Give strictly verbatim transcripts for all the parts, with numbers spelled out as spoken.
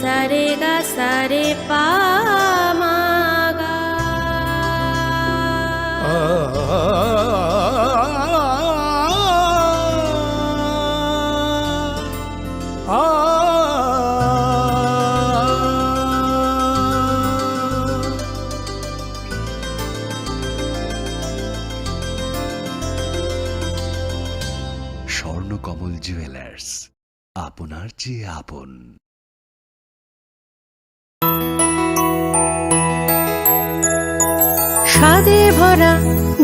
Sa re ga sa re pa ma ga. Swarnakamal jewellers, আপনার চেয়ে আপন। স্বাদে ভরা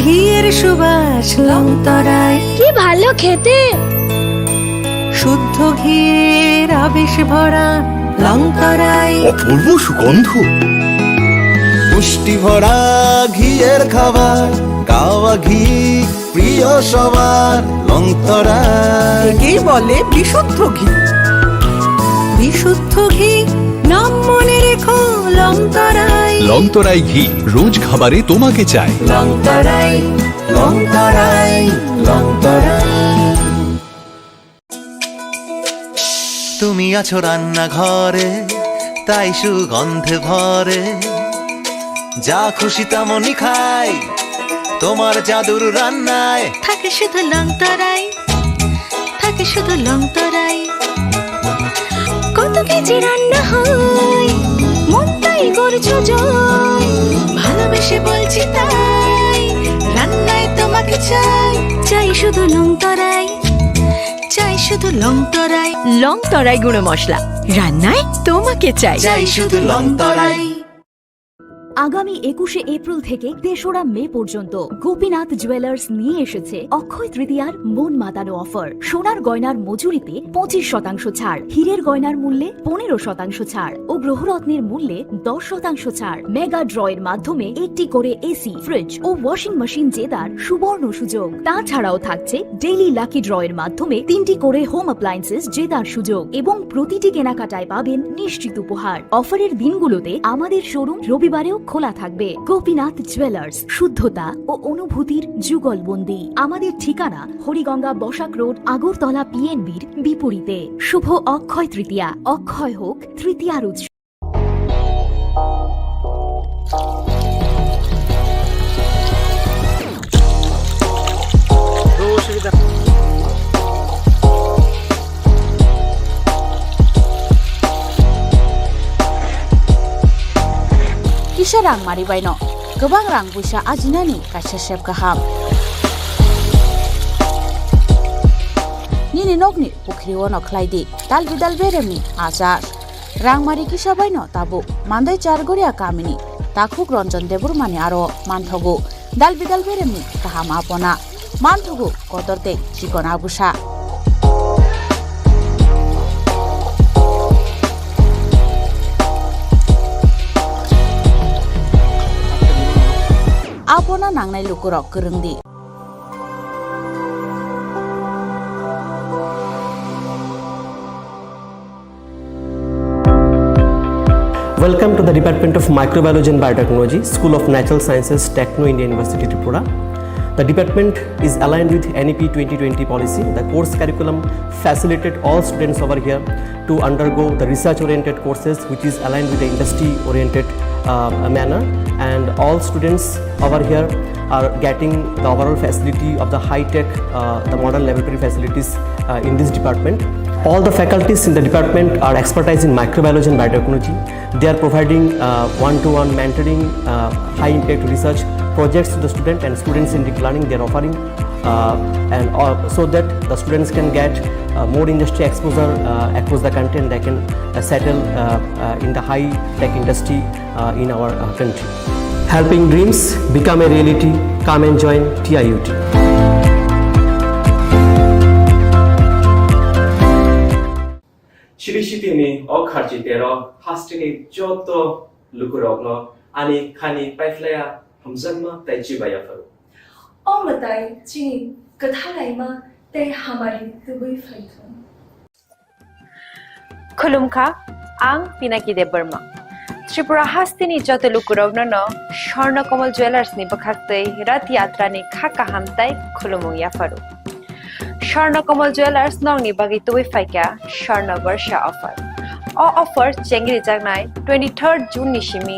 ঘিয়ের সুবাস লংতরাই। কি ভালো খেতে। শুদ্ধ ঘিয়ের আবেশ ভরা লংতরাই। অপূর্ব সুগন্ধ। পুষ্টি ভরা ঘিয়ের খাবার, গাওয়া ঘি প্রিয় সবার, লংতরাই। একেই বলে বিশুদ্ধ ঘি। বিশুদ্ধ ঘি, নাম মনে রেখো লংতরাই। লংতরাই ঘি, রোজ খাবারে তোমাকে চাই। লংতরাই, লংতরাই, লংতরাই। তুমি আছো রান্নাঘরে, তাই সুগন্ধে ভরে। যা খুশি তেমনই খাই, তোমার জাদুর রান্নায়। থাকে শুধু লংতরাই, থাকে শুধু লংতরাই। কত কেজি রান্না হয়, মনটাই করছো জয়। ভালোবেসে বলছি তাই, রান্নায় তোমাকে চাই। চাই শুধু লংতরাই, চাই শুধু লংতরাই। লংতরাই গুঁড়ো মশলা, রান্নায় তোমাকে চাই। চাই শুধু লংতরাই। আগামী একুশে এপ্রিল থেকে তেসরা মে পর্যন্ত গোপীনাথ জুয়েলার্স নিয়ে এসেছে অক্ষয় তৃতীয়ার মন মাতানো অফার। সোনার গয়নার মজুরিতে পঁচিশ শতাংশ ছাড়, হীরের গয়নার মূল্যে পনেরো শতাংশ ছাড় ও গ্রহরত্নের মূল্যে দশ শতাংশ ছাড়। মেগা ড্রয়ের মাধ্যমে একটি করে এসি, ফ্রিজ ও ওয়াশিং মেশিন জেতার সুবর্ণ সুযোগ। তাছাড়াও থাকছে ডেইলি লাকি ড্রয়ের মাধ্যমে তিনটি করে হোম অ্যাপ্লায়েন্সেস জেতার সুযোগ এবং প্রতিটি কেনাকাটায় পাবেন নিশ্চিত উপহার। অফারের দিনগুলোতে আমাদের শোরুম রবিবারেও খোলা থাকবে। গোপীনাথ জুয়েলার্স, শুদ্ধতা ও অনুভূতির যুগলবন্দি। আমাদের ঠিকানা হরিগঙ্গা বসাক রোড, আগরতলা পিএনবির বিপরীতে। শুভ অক্ষয় তৃতীয়া, অক্ষয় হোক তৃতীয়ার উৎসব। Kisa rang mari baino kwbang rang buisa ajinani kaisa sep kaham. Nini nokni pukhri ono khlai di dal bidal beremni achar. Rangmari kisa baino tabuk Mandai Chargoria kamini takhuk Ranjan Debbarmani aro manthogo dal bidal beremni kaham apona, manthogo kotor tei chikon abusa. Apona nangnai lukurok kwrwng di. Welcome to the Department of Microbiology and Biotechnology, School of Natural Sciences, Techno India University, Tripura. The department is aligned with N E P twenty twenty policy. The course curriculum facilitate all students over here to undergo the research-oriented courses, which is aligned with the industry-oriented, uh, manner. And all students over here are getting the overall facility of the high-tech, uh, the modern laboratory facilities, uh, in this department. All the faculties in the department are expertise in microbiology and biotechnology. They are providing, uh, one-to-one mentoring, uh, high-impact research projects to the student, and student-centric learning they are offering, uh, and, uh, so that the students can get, uh, more industry exposure, uh, across the country, and they can, uh, settle, uh, uh, in the high-tech industry, uh, in our, uh, country. Helping dreams become a reality. Come and join T I U T. Chiri City ni o kharchi tero hasteni joto lukurokno ani khani paiphlaiya hamjakma tei chibaiya phuru. O mwtai chini kwthalaima tei hamari tubui phaithung. Khulumkha, ang Pinaki Debbarma. Tripura hasteni joto lukurokno no Swarna Kamal Jewellers ni bwkhaktwi Rath Yatra ni kha kaham tei khulumung yapharu. Swarna Kamal Jewellers nokni bagwi tubui phaikha Swarna Barsha offer. O offer chengri jaknai twenty-third June ni simi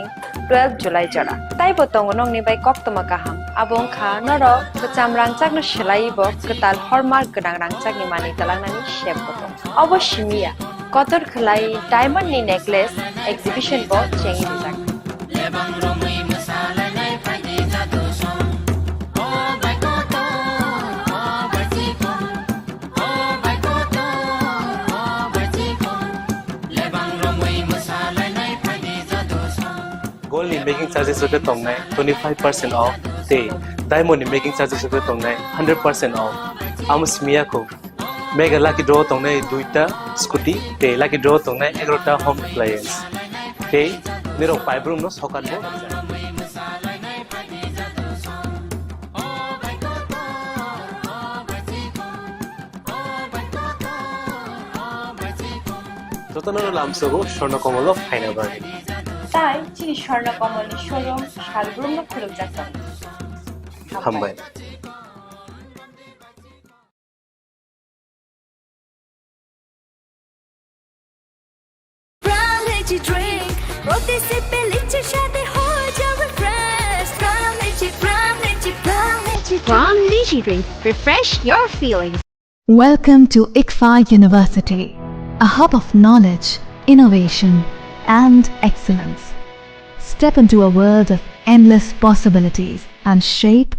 twelve July jora. Taibo tongo nokni bai koktwma kaham. Abo wngkha norok kwcham rangchakno swlaiwi bo kwtal hallmark gwnang rangchakni manwi twlangnani sep bo tongo. Obo simi ya, kotor khwlai diamond ni necklace exhibition bo chengwi rijak. Lebang romwi mwsalainai phaidi jadu song. O bai kotor, o bai chikon, o bai kotor, o bai chikon. Lebang romwi mwsalainai phaidi jadu song. Gold ni making charges rok tongnai twenty-five percent off tei diamond ni making charges rok tongnai hundred percent off. Amo simi ya kho. Mega lucky draw tongnai duita scooty tei lucky draw tongnai egarota home appliance. Tei nirok paibrumno sokan bo. Jotono lamsogo Swarna Komolo phaina bagwi. Tai chini Swarna Komolni showroom salbrumno khulukjak tongo. Hambai. Pran Energy Drink, প্রতি সিপে লিচ্ছে স্বাদে হয়ে যাও refresh। Pran Energy, Pran Energy, Pran Energy Drink। Pran Energy Drink, refresh your feelings। Welcome to ICFAI University, a hub of knowledge, innovation, and excellence. Step into a world of endless possibilities and shape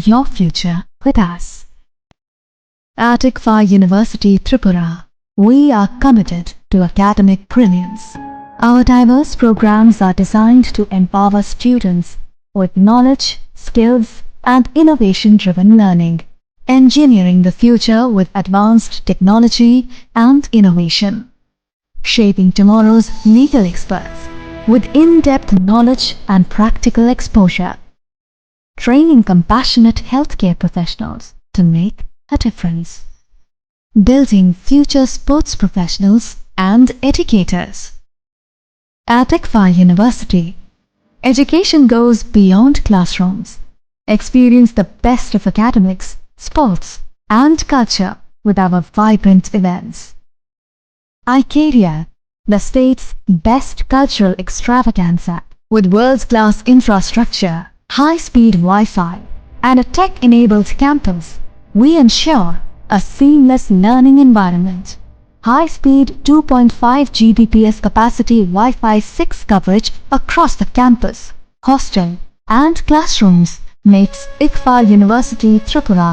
your future with us. At ICFAI University Tripura, we are committed to academic brilliance. Our diverse programs are designed to empower students with knowledge, skills, and innovation-driven learning, engineering the future with advanced technology and innovation, shaping tomorrow's legal experts with in-depth knowledge and practical exposure, training compassionate healthcare professionals to make a difference, building future sports professionals and educators. At ICFAI University, education goes beyond classrooms. Experience the best of academics, sports, and culture with our vibrant events. iCaria, the state's best cultural extravaganza, with world-class infrastructure, high-speed Wi-Fi, and a tech-enabled campus, we ensure a seamless learning environment. High-speed two point five G B P S capacity Wi-Fi six coverage across the campus, hostel, and classrooms makes ICFAI University Tripura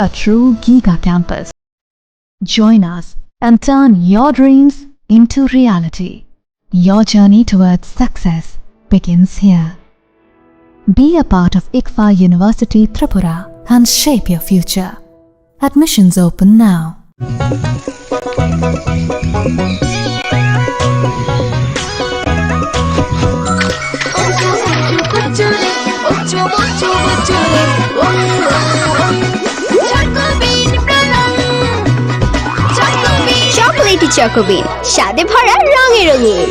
a true giga campus. Join us and turn your dreams into reality. Your journey towards success begins here. Be a part of ICFAI University Tripura and shape your future. Admissions open now. Chocolatey Choco Bean, স্বাদে ভরা, রঙে রঙিন।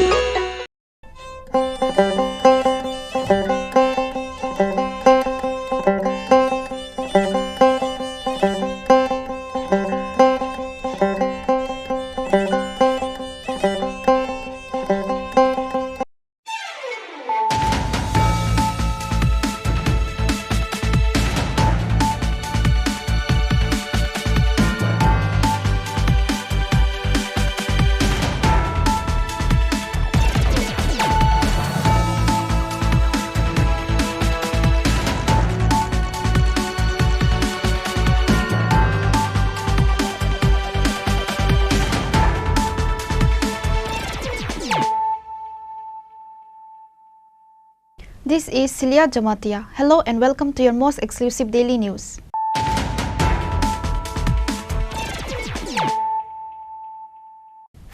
This is Celia Jamatia. Hello and welcome to your most exclusive daily news.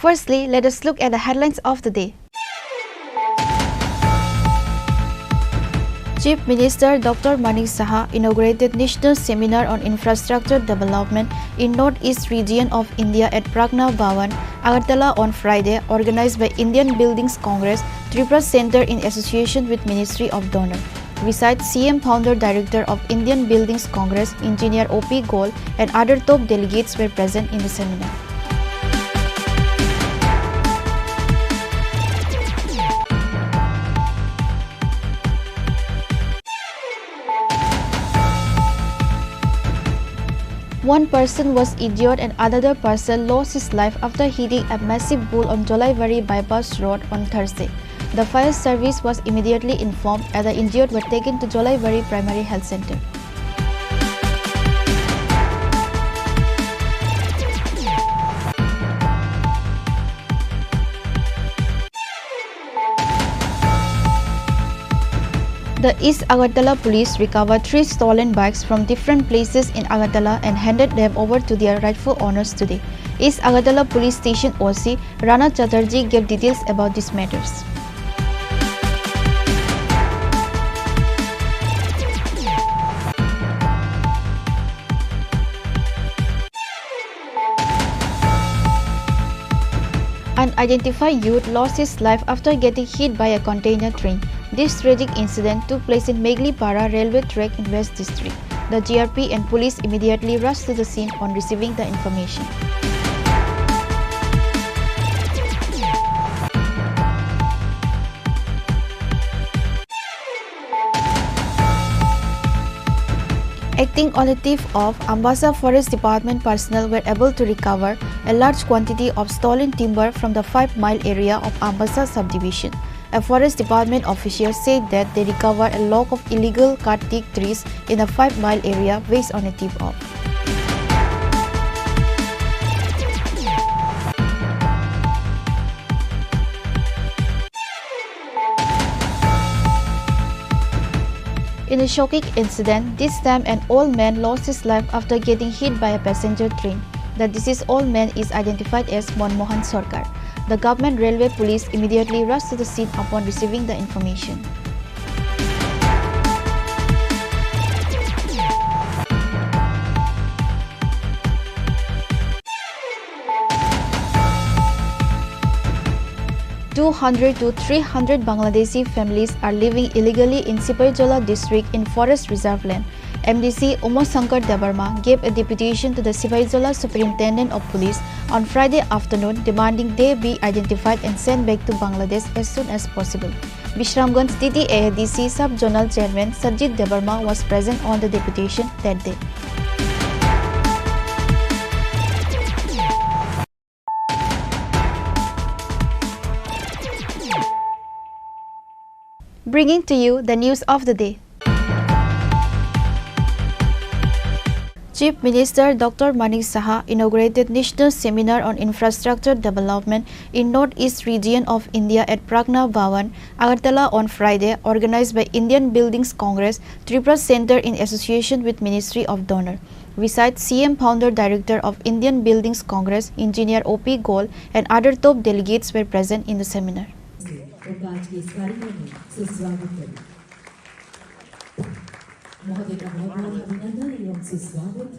Firstly, let us look at the headlines of the day. Chief Minister Doctor Manik Saha inaugurated National Seminar on Infrastructure Development in Northeast Region of India at Pragna Bhawan, Agartala on Friday, organized by Indian Buildings Congress, Tripura Center in association with Ministry of DoNER. Besides C M founder director of Indian Buildings Congress, Engineer O P Goel, and other top delegates were present in the seminar. One person was injured and another person lost his life after hitting a massive bowl on Jolaibari bypass road on Thursday. The fire service was immediately informed and the injured were taken to Jolaibari Primary Health Center. The East Agartala police recovered three stolen bikes from different places in Agartala and handed them over to their rightful owners today. East Agartala Police Station O C Rana Chatterjee gave details about these matters. An identified youth lost his life after getting hit by a container train. This tragic incident took place in Meglipara railway track in West District. The G R P and police immediately rushed to the scene on receiving the information. Acting on the tip of Ambassa Forest Department, personnel were able to recover a large quantity of stolen timber from the five mile area of Ambassa subdivision. A forest department official said that they recovered a log of illegal cut teak trees in the five mile area based on a tip of. In a shocking incident, this time an old man lost his life after getting hit by a passenger train. The deceased old man is identified as Monmohan Sarkar. The government railway police immediately rushed to the scene upon receiving the information. Two hundred to three hundred Bangladeshi families are living illegally in Sipaijola district in forest reserve land. M D C Uma Shankar Debbarma gave a deputation to the Sipaijola Superintendent of Police on Friday afternoon demanding they be identified and sent back to Bangladesh as soon as possible. Bishramganj T T A A D C Sub-Zonal Chairman Sajid Debbarma was present on the deputation that day. Bringing to you the news of the day. Chief Minister Doctor Manik Saha inaugurated National Seminar on Infrastructure Development in Northeast Region of India at Pragna Bhawan, Agartala on Friday, organized by Indian Buildings Congress, Tripura Center in association with Ministry of DoNER. Beside C M, founder director of Indian Buildings Congress, Engineer O P Goel, and other top delegates were present in the seminar. उनका आज के इस कार्यक्रम में सुस्वागत करें। महोदय का बहुत बहुत अभिनंदन एवं सुस्वागत।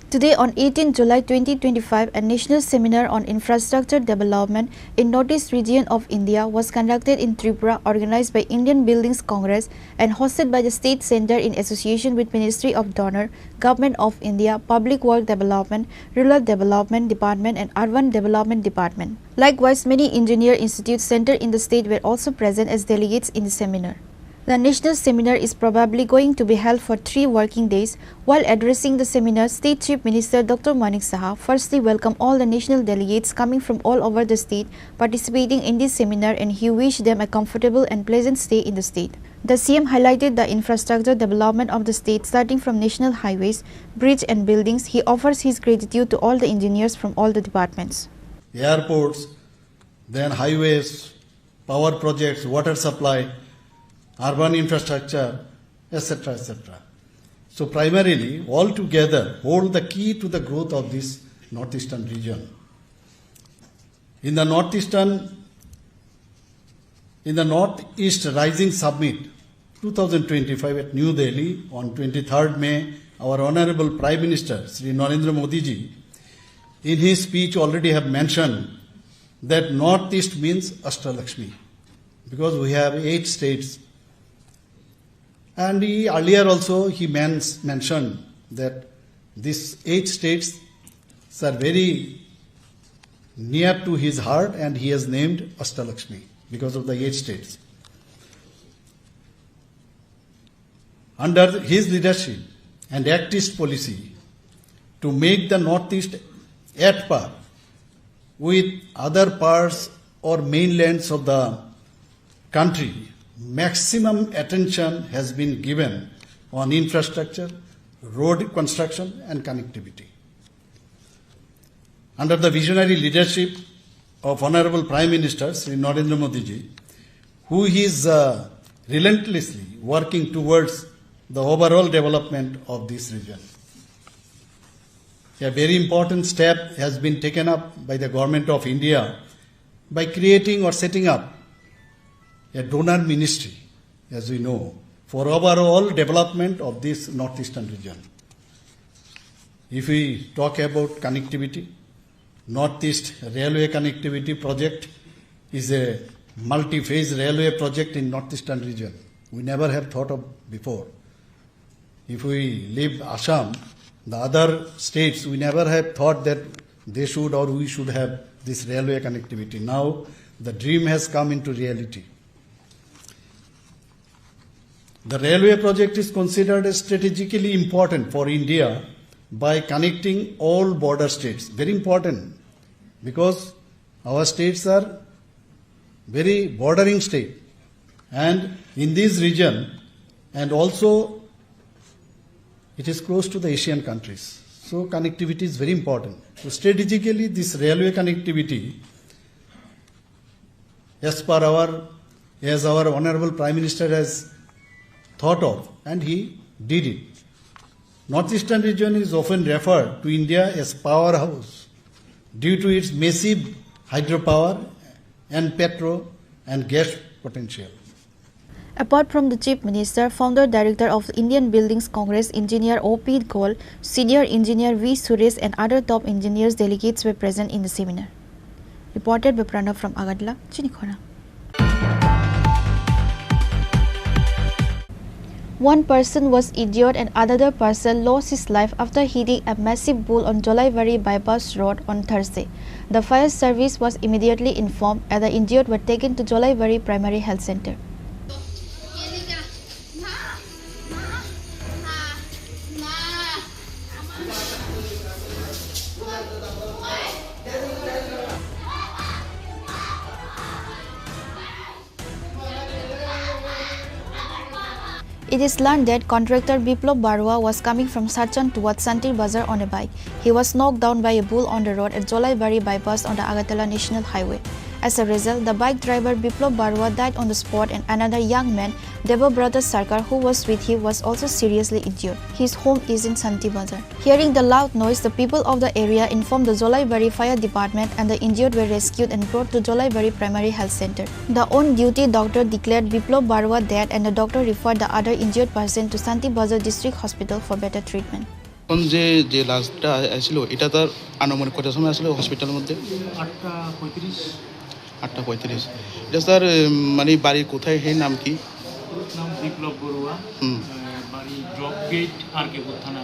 Today, on eighteen July twenty twenty-five, a national seminar on infrastructure development in Northeast region of India was conducted in Tripura, organized by Indian Buildings Congress and hosted by the State Center in association with Ministry of DoNER, Government of India, Public Work Development, Rural Development Department and Urban Development Department. Likewise, many engineer institutes centered in the state were also present as delegates in the seminar. The national seminar is probably going to be held for three working days. While addressing the seminar, State Chief Minister Doctor Manik Saha firstly welcomed all the national delegates coming from all over the state participating in this seminar, and he wished them a comfortable and pleasant stay in the state. The C M highlighted the infrastructure development of the state, starting from national highways, bridge and buildings. He offers his gratitude to all the engineers from all the departments. Airports, then highways, power projects, water supply, urban infrastructure, et cetera, et cetera. So primarily, all together hold the key to the growth of this northeastern region. In the northeastern, in the Northeast Rising Summit two thousand twenty-five at New Delhi on twenty-third May, our Honorable Prime Minister Shri Narendra Modi ji, in his speech already have mentioned that Northeast means Ashtalakshmi, because we have eight states. And he earlier also he mens-, mentioned that these eight states are very near to his heart, and he has named Ashtalakshmi because of the eight states. Under his leadership and Act East policy to make the Northeast at par with other parts or mainlands of the country, maximum attention has been given on infrastructure, road construction and connectivity. Under the visionary leadership of Honorable Prime Minister Shri Narendra Modi ji, who is, uh, relentlessly working towards the overall development of this region. A very important step has been taken up by the Government of India by creating or setting up a donor ministry, as we know, for overall development of this northeastern region. If we talk about connectivity, Northeast Railway Connectivity Project is a multi-phase railway project in northeastern region. We never have thought of before. If we leave Assam, the other states, we never have thought that they should or we should have this railway connectivity. Now, the dream has come into reality. The railway project is considered as strategically important for India by connecting all border states. Very important, because our states are very bordering state, and in this region, and also it is close to the Asian countries. So connectivity is very important. So strategically, this railway connectivity, as per our, as our Honorable Prime Minister has thought of, and he did it. Northeastern region is often referred to India as powerhouse due to its massive hydropower and petro and gas potential. Apart from the Chief Minister, Founder Director of Indian Buildings Congress, Engineer O P Goel, Senior Engineer V Suresh, and other top engineers delegates were present in the seminar. Reported by Pranav from Agartala, Chinikhora. One person was injured and another person lost his life after hitting a massive bull on Jolaibari bypass road on Thursday. The fire service was immediately informed and the injured were taken to Jolaibari Primary Health Center. It is learned that contractor Biplab Barua was coming from Sarchan towards Santir Bazar on a bike. He was knocked down by a bull on the road at Jolaibari bypass on the Agartala National Highway. As a result, the bike driver Biplab Barua died on the spot and another young man, Debabrata Sarkar, who was with him, was also seriously injured. His home is in Santir Bazar. Hearing the loud noise, the people of the area informed the Jolaibari Fire Department and the injured were rescued and brought to Jolaibari Primary Health Center. The on-duty doctor declared Biplab Barua dead and the doctor referred the other injured person to Santir Bazar District Hospital for better treatment. এখন যে, যে লাশটা আসলো, এটা তার আনুমানিক কটার সময় আসলো হসপিটালের মধ্যে? আটটা পঁয়ত্রিশ। আটটা পঁয়ত্রিশ। এটা স্যার, উম, মানে বাড়ি কোথায়, হে নাম কি? নাম বিপ্লব বড়ুয়া। হুম। আহ, বাড়ি ড্রপ গেট, আর কে পুর থানা।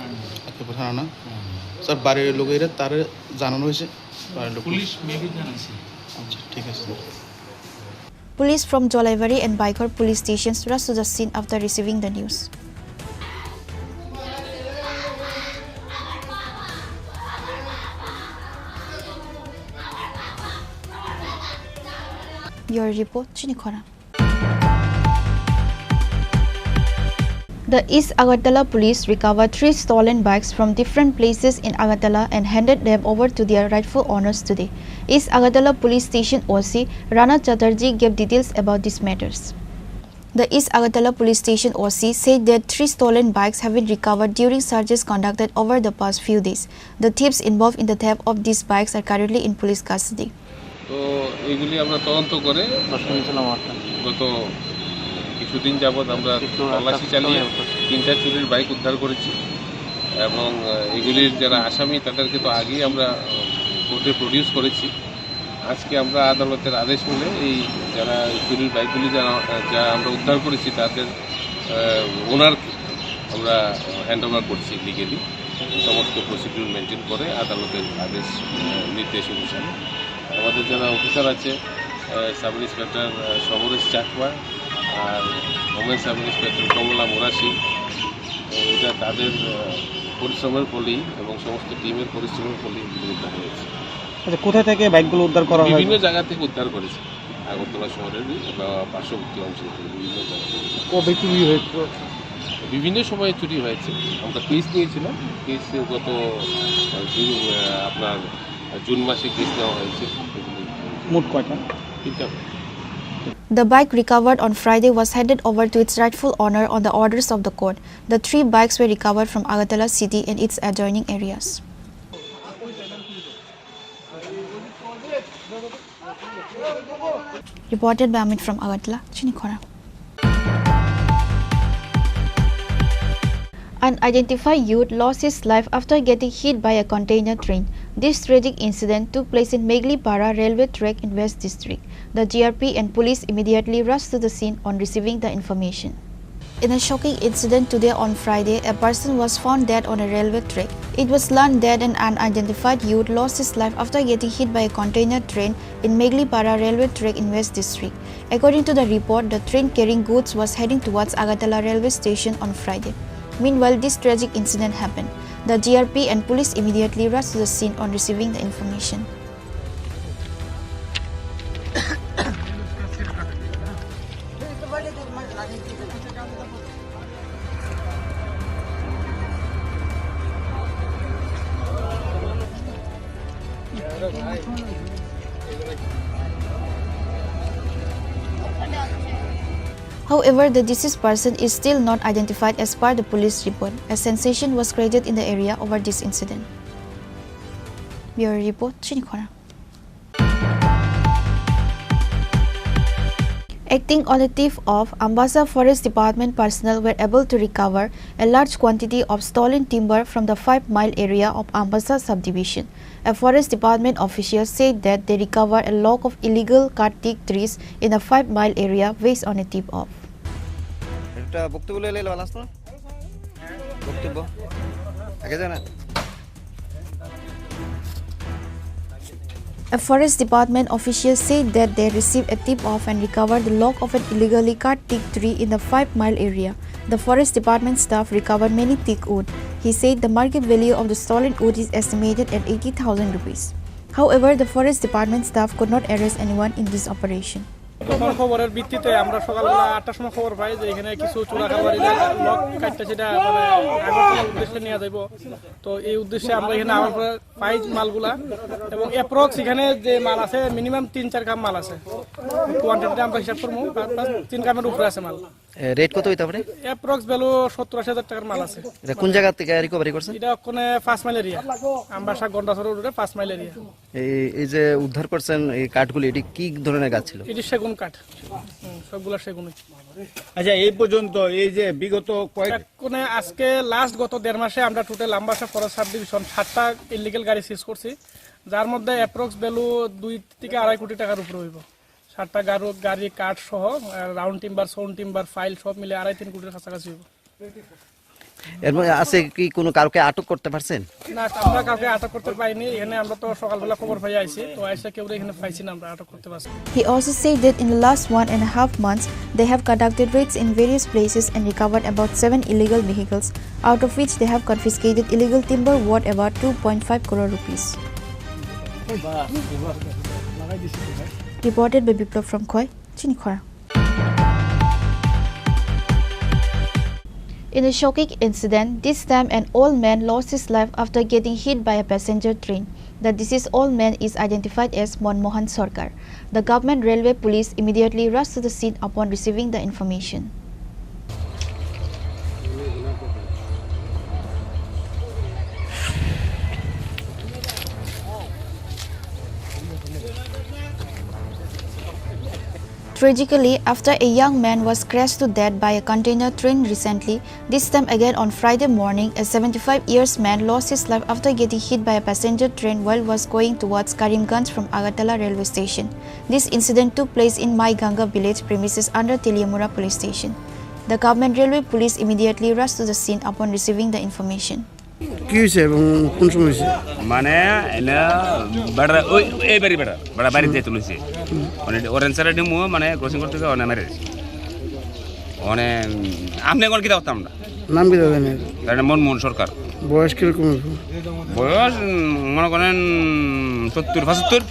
আর কে পুর থানা না? হ্যাঁ। স্যার, বাড়ির লোকেরা তার জানানো হয়েছে? বাড়ির লোক পুলিশ মেবি জানাইছে। আচ্ছা, ঠিক আছে sir. Police from Jolaibari and Baikor police stations rushed to the scene after receiving the news. Bureau report, Chinikhora. The East Agartala police recovered three stolen bikes from different places in Agartala and handed them over to their rightful owners today. East Agartala Police Station O C Rana Chatterjee gave details about these matters. The East Agartala Police Station O C said that three stolen bikes have been recovered during searches conducted over the past few days. The thieves involved in the theft of these bikes are currently in police custody. তো এইগুলি আমরা তদন্ত করে গত কিছুদিন যাবৎ আমরা তল্লাশি চালিয়ে তিনটা চুরির বাইক উদ্ধার করেছি এবং, আহ, এগুলির যারা আসামি তাদেরকে তো আগেই আমরা কোর্টে প্রডিউস করেছি। আজকে আমরা আদালতের আদেশ মেনে এই যারা চুরির বাইকগুলি যারা, যা আমরা উদ্ধার করেছি তাদের, আহ, ওনারকে আমরা হ্যান্ড ওভার করছি লিগেলি, সমস্ত প্রসিডিউর মেনটেন করে আদালতের আদেশ, আহ, নির্দেশ অনুসারে। আমাদের যারা অফিসার আছে, আহ, সাব ইন্সপেক্টর, আহ, সমরেশ চাকমা আর ওমেন সাব ইন্সপেক্টর কমলা মুরাশি, এটা তাদের, আহ, পরিশ্রমের ফলেই এবং সমস্ত টিমের পরিশ্রমের ফলেই এগুলো উদ্ধার হয়েছে। আচ্ছা, কোথা থেকে বাইকগুলো উদ্ধার করা হয়? বিভিন্ন জায়গা থেকে উদ্ধার করেছে, আগরতলা শহরের বা পার্শ্ববর্তী অঞ্চল থেকে বিভিন্ন জায়গা থেকে। কবে চুরি হয়েছিল? বিভিন্ন সময়ে চুরি হয়েছে। আমরা কেস নিয়েছিলাম, কেস গত, আহ, জুন, আহ, আপনার জুন মাসে কেস নেওয়া হয়েছে। মোট কয়টা? তিনটা। The bike recovered on Friday was handed over to its rightful owner on the orders of the court. The three bikes were recovered from Agartala city and its adjoining areas. Reported by Amit from Agartala, Chinikhora. An unidentified youth lost his life after getting hit by a container train. This tragic incident took place in Meglipara railway track in West District. The G R P and police immediately rushed to the scene on receiving the information. In a shocking incident today on Friday, a person was found dead on a railway track. It was learned that an unidentified youth lost his life after getting hit by a container train in Meglipara railway track in West District. According to the report, the train carrying goods was heading towards Agartala railway station on Friday. Meanwhile, this tragic incident happened. The G R P and police immediately rushed to the scene on receiving the information. However, the deceased person is still not identified as per the police report. A sensation was created in the area over this incident. Bureau Report, Chinikhora. Acting on a tip of, Ambassa Forest Department personnel were able to recover a large quantity of stolen timber from the five mile area of Ambassa subdivision. A Forest Department official said that they recovered a log of illegal cut teak trees in the five mile area based on a tip of. একটা বক্তব্য লইলে ভালো আসতো না? বক্তব্য আগে যায় না। A forest department official said that they received a tip-off and recovered the log of an illegally cut teak tree in the five mile area. The forest department staff recovered many teak wood. He said the market value of the stolen wood is estimated at eighty thousand rupees. However, the forest department staff could not arrest anyone in this operation. প্রথম খবরের ভিত্তিতে আমরা সকালবেলা আটটার সময় খবর পাই যে এখানে কিছু চোরা কারবারিরা লগ কাটতে সেটা মানে আগরতলার উদ্দেশ্যে নিয়ে যাইব। তো এই উদ্দেশ্যে আমরা এখানে আবার পরে পাই মালগুলা এবং অ্যাপ্রক্স এখানে যে মাল আছে মিনিমাম তিন চার কাম মাল আছে। কোয়ান্টিটিটা আমরা হিসাব করবো, প্লাস তিন কামের উপরে আছে মাল। এ, রেট কত হইতে পারে? অ্যাপ্রক্স ভ্যালু সত্তর আশি হাজার টাকার মাল আছে। এটা কোন জায়গা থেকে রিকভারি করছেন? এটা ওখানে পাঁচ মাইল এরিয়া, আমবাসা গন্ডাছড়া রোডে পাঁচ মাইল এরিয়া। এই, এই যে উদ্ধার করছেন এই কাঠগুলি, এটি কি ধরনের গাছ ছিল? এটি সেগুন কাঠ। হুম, সবগুলা সেগুনই। আচ্ছা, এই পর্যন্ত এই যে বিগত কয়েক এক্ষণে আজকে লাস্ট গত দেড় মাসে আমরা টোটাল আমবাসা ফরেস্ট সাব ডিভিশন সাতটা ইলিগাল গাড়ি সিজ করছি, যার মধ্যে অ্যাপ্রক্স ভ্যালু দুই থেকে আড়াই কোটি টাকার উপরে হইব। সাতটা গারু-, গাড়ি, কাঠ সহ, আহ, round timber, sound timber, file সব মিলে আড়াই তিন কোটির কাছাকাছি হইব। এর মধ্যে আছে কি কোনো কাউকে আটক করতে পারছেন? না, আমরা কাউকে আটক করতে পারিনি। এখানে আমরা তো সকালবেলা খবর পাই আইছি, তো আইসা কেউ এখানে পাইছি না আমরা আটক করতে পারছি। He also said that in the last one and a half months, they have conducted raids in various places and recovered about seven illegal vehicles, out of which they have confiscated illegal timber worth about two point five crore rupees. Reported by Biplab from Khoi, Chinikhora. In a shocking incident, this time an old man lost his life after getting hit by a passenger train. The deceased old man is identified as Monmohan Sarkar. The government railway police immediately rushed to the scene upon receiving the information. Tragically, after a young man was crashed to death by a container train recently, this time again on Friday morning, a seventy-five years man lost his life after getting hit by a passenger train while was going towards Karimganj from Agartala railway station. This incident took place in Maiganga village premises under Teliamura police station. The government railway police immediately rushed to the scene upon receiving the information. কি হয়েছে এবং কোন সময় হয়েছে? মানে এনে বেটা ওই এই বাড়ি বেটা বেটা বাড়ি দিয়ে তুলেছে। মানে অরেঞ্জ সাইডে ডিমু মানে ক্রসিং করতে গিয়ে অনেক মেরে দিছে। মানে আপনি এখন কিতা করতাম না? নাম কি দাদা? তার নাম মনমোহন সরকার। বয়স কিরকম হবে? বয়স উম, মনে করেন সত্তর পঁচাত্তর।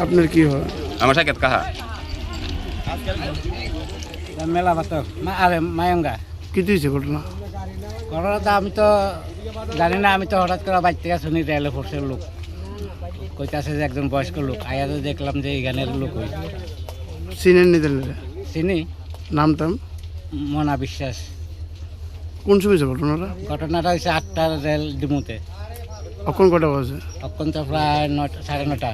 আপনার কি হয়? আমার সাক্ষাৎ কাহা। মেলা বাতো মা আরে মায়ঙ্গা। কি হয়েছে ঘটনা? ঘটনা তো আমি তো জানি না, আমি তো হঠাৎ করে বাইর থেকে শুনি রেলে ফোর্সের লোক কইতাছে যে একজন বয়স্ক লোক, আয়া তো দেখলাম যে এখানের লোক হই। চিনেন নি তাহলে? চিনি। নাম টাম? মনা বিশ্বাস। কোন সময় হয়েছে ঘটনাটা? ঘটনাটা হয়েছে আটটা রেল ডিমুতে। অখন কটা বাজে? অখন তো প্রায় নটা, সাড়ে নটা।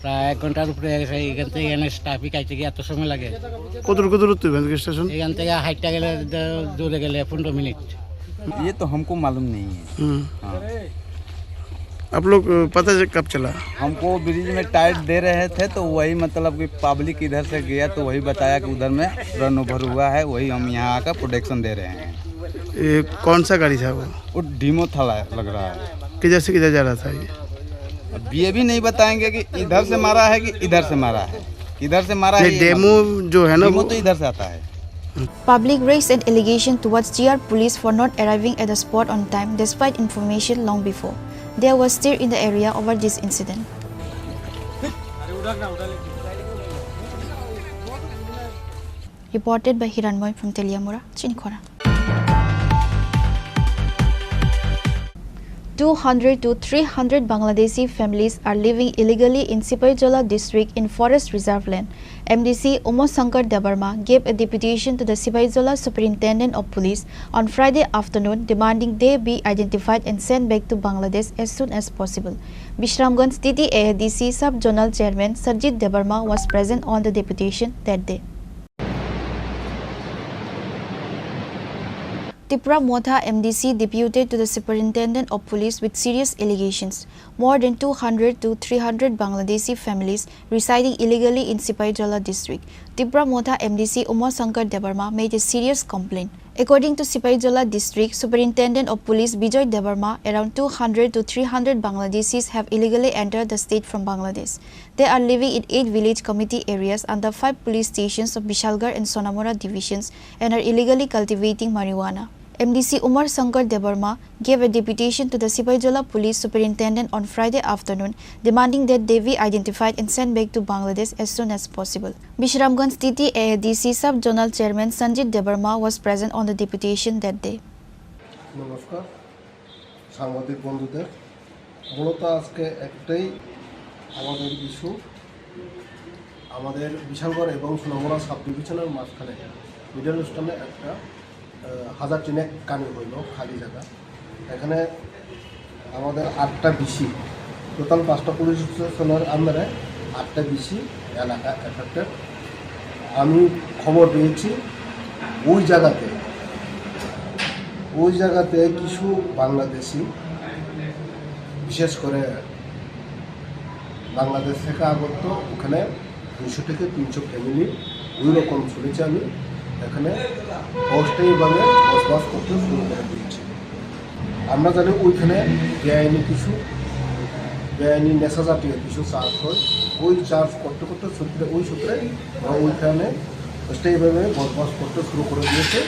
প্রায় এক ঘন্টার উপরে হয়ে গেছে। এখান থেকে এখানে ট্রাফিক আইতে গিয়ে এত সময় লাগে। কত দূর, কত দূর তুই এখান থেকে স্টেশন? এখান থেকে হাইটটা গেলে দ-, দূরে গেলে পনেরো মিনিট। ये तो हमको मालूम नहीं है। हम्म। हाँ। आप लोग, अ, पता है कब चला? हमको ब्रिज में टायर दे रहे थे, तो वही मतलब कि पब्लिक इधर से गया, तो वही बताया कि उधर में रन ओवर हुआ है, वही हम यहाँ आकर प्रोटेक्शन दे रहे हैं। ये कौन सा गाड़ी था वो? वो डीमो था ला-, लग रहा है। किधर से किधर जा रहा था ये? अब ये भी नहीं बताएंगे कि इधर से मारा है कि इधर से मारा है। इधर से मारा है नहीं, ये डेमो मालूम। जो है ना, डेमो वो तो इधर से आता है। Public raised an allegation towards G R police for not arriving at the spot on time despite information long before. There was stir in the area over this incident. Reported by Hiranmoy from Teliamura, Chinikhora. Two hundred to three hundred Bangladeshi families are living illegally in Sipaijola district in forest reserve land. M D C Uma Shankar Debbarma gave a deputation to the Sipaijola Superintendent of Police on Friday afternoon demanding they be identified and sent back to Bangladesh as soon as possible. Bishramganj T T A A D C Sub Zonal Chairman Sanjit Debbarma was present on the deputation that day. Tipra Motha M D C deputed to the Superintendent of Police with serious allegations. More than two hundred to three hundred Bangladeshi families residing illegally in Sipaijola district. Tipra Motha M D C Uma Shankar Debbarma made a serious complaint. According to Sipaijola District Superintendent of Police Bijoy Debbarma, around two hundred to three hundred Bangladeshis have illegally entered the state from Bangladesh. They are living in eight village committee areas under five police stations of Bishalgarh and Sonamura divisions and are illegally cultivating marijuana. M D C Umar Shankar Debbarma gave a deputation to the Sipaijola Police Superintendent on Friday afternoon, demanding that they be identified and sent back to Bangladesh as soon as possible. Bishramganj T T A A D C Sub Zonal Chairman Sanjit Debbarma was present on the deputation that day. নমস্কার সাংবাদিক বন্ধুদের। মূলত আজকে একটাই আমাদের ইস্যু, আমাদের বিশালগড় এবং সোনামুড়া সাব ডিভিশনের মাঝখানে মিডল স্টোনে একটা আহ, হাজার তিনেক কানি হইল খালি জায়গা। এখানে আমাদের আটটা বিসি, টোটাল পাঁচটা পুলিশ স্টেশনের আন্ডারে আটটা বিসি এলাকা এফেক্টেড। আমি খবর পেয়েছি ওই জায়গাতে, ওই জায়গাতে কিছু বাংলাদেশি, বিশেষ করে বাংলাদেশ থেকে আগত ওখানে দুশো থেকে তিনশো ফ্যামিলি ওই রকম শুনেছি আমি, এখানে অস্থায়ীভাবে বসবাস করতে শুরু করে দিয়েছে। আমরা জানি ওইখানে বেআইনি কিছু, বেআইনি নেশা জাতীয় কিছু চাষ হয়। ওই চাষ করতে করতে সূত্রে, ওই সূত্রে ওরা ওইখানে অস্থায়ীভাবে বসবাস করতে শুরু করে দিয়েছে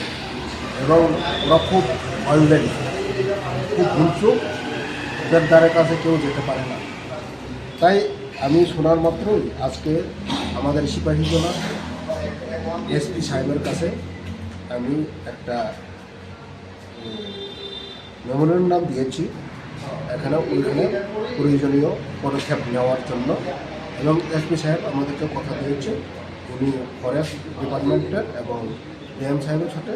এবং ওরা খুব ভায়োলেন্ট, খুব হিংস্র, ওদের দ্বারে কাছে কেউ যেতে পারে না। তাই আমি শোনার মাত্রই আজকে আমাদের সিপাহীজলা এসপি সাহেবের কাছে আমি একটা মেমোরেন্ডাম দিয়েছি, এখানে ওইখানে প্রয়োজনীয় পদক্ষেপ নেওয়ার জন্য। এবং এসপি সাহেব আমাদেরকে কথা দিয়েছে, উনি ফরেস্ট ডিপার্টমেন্টের এবং ডিএম সাহেবের সাথে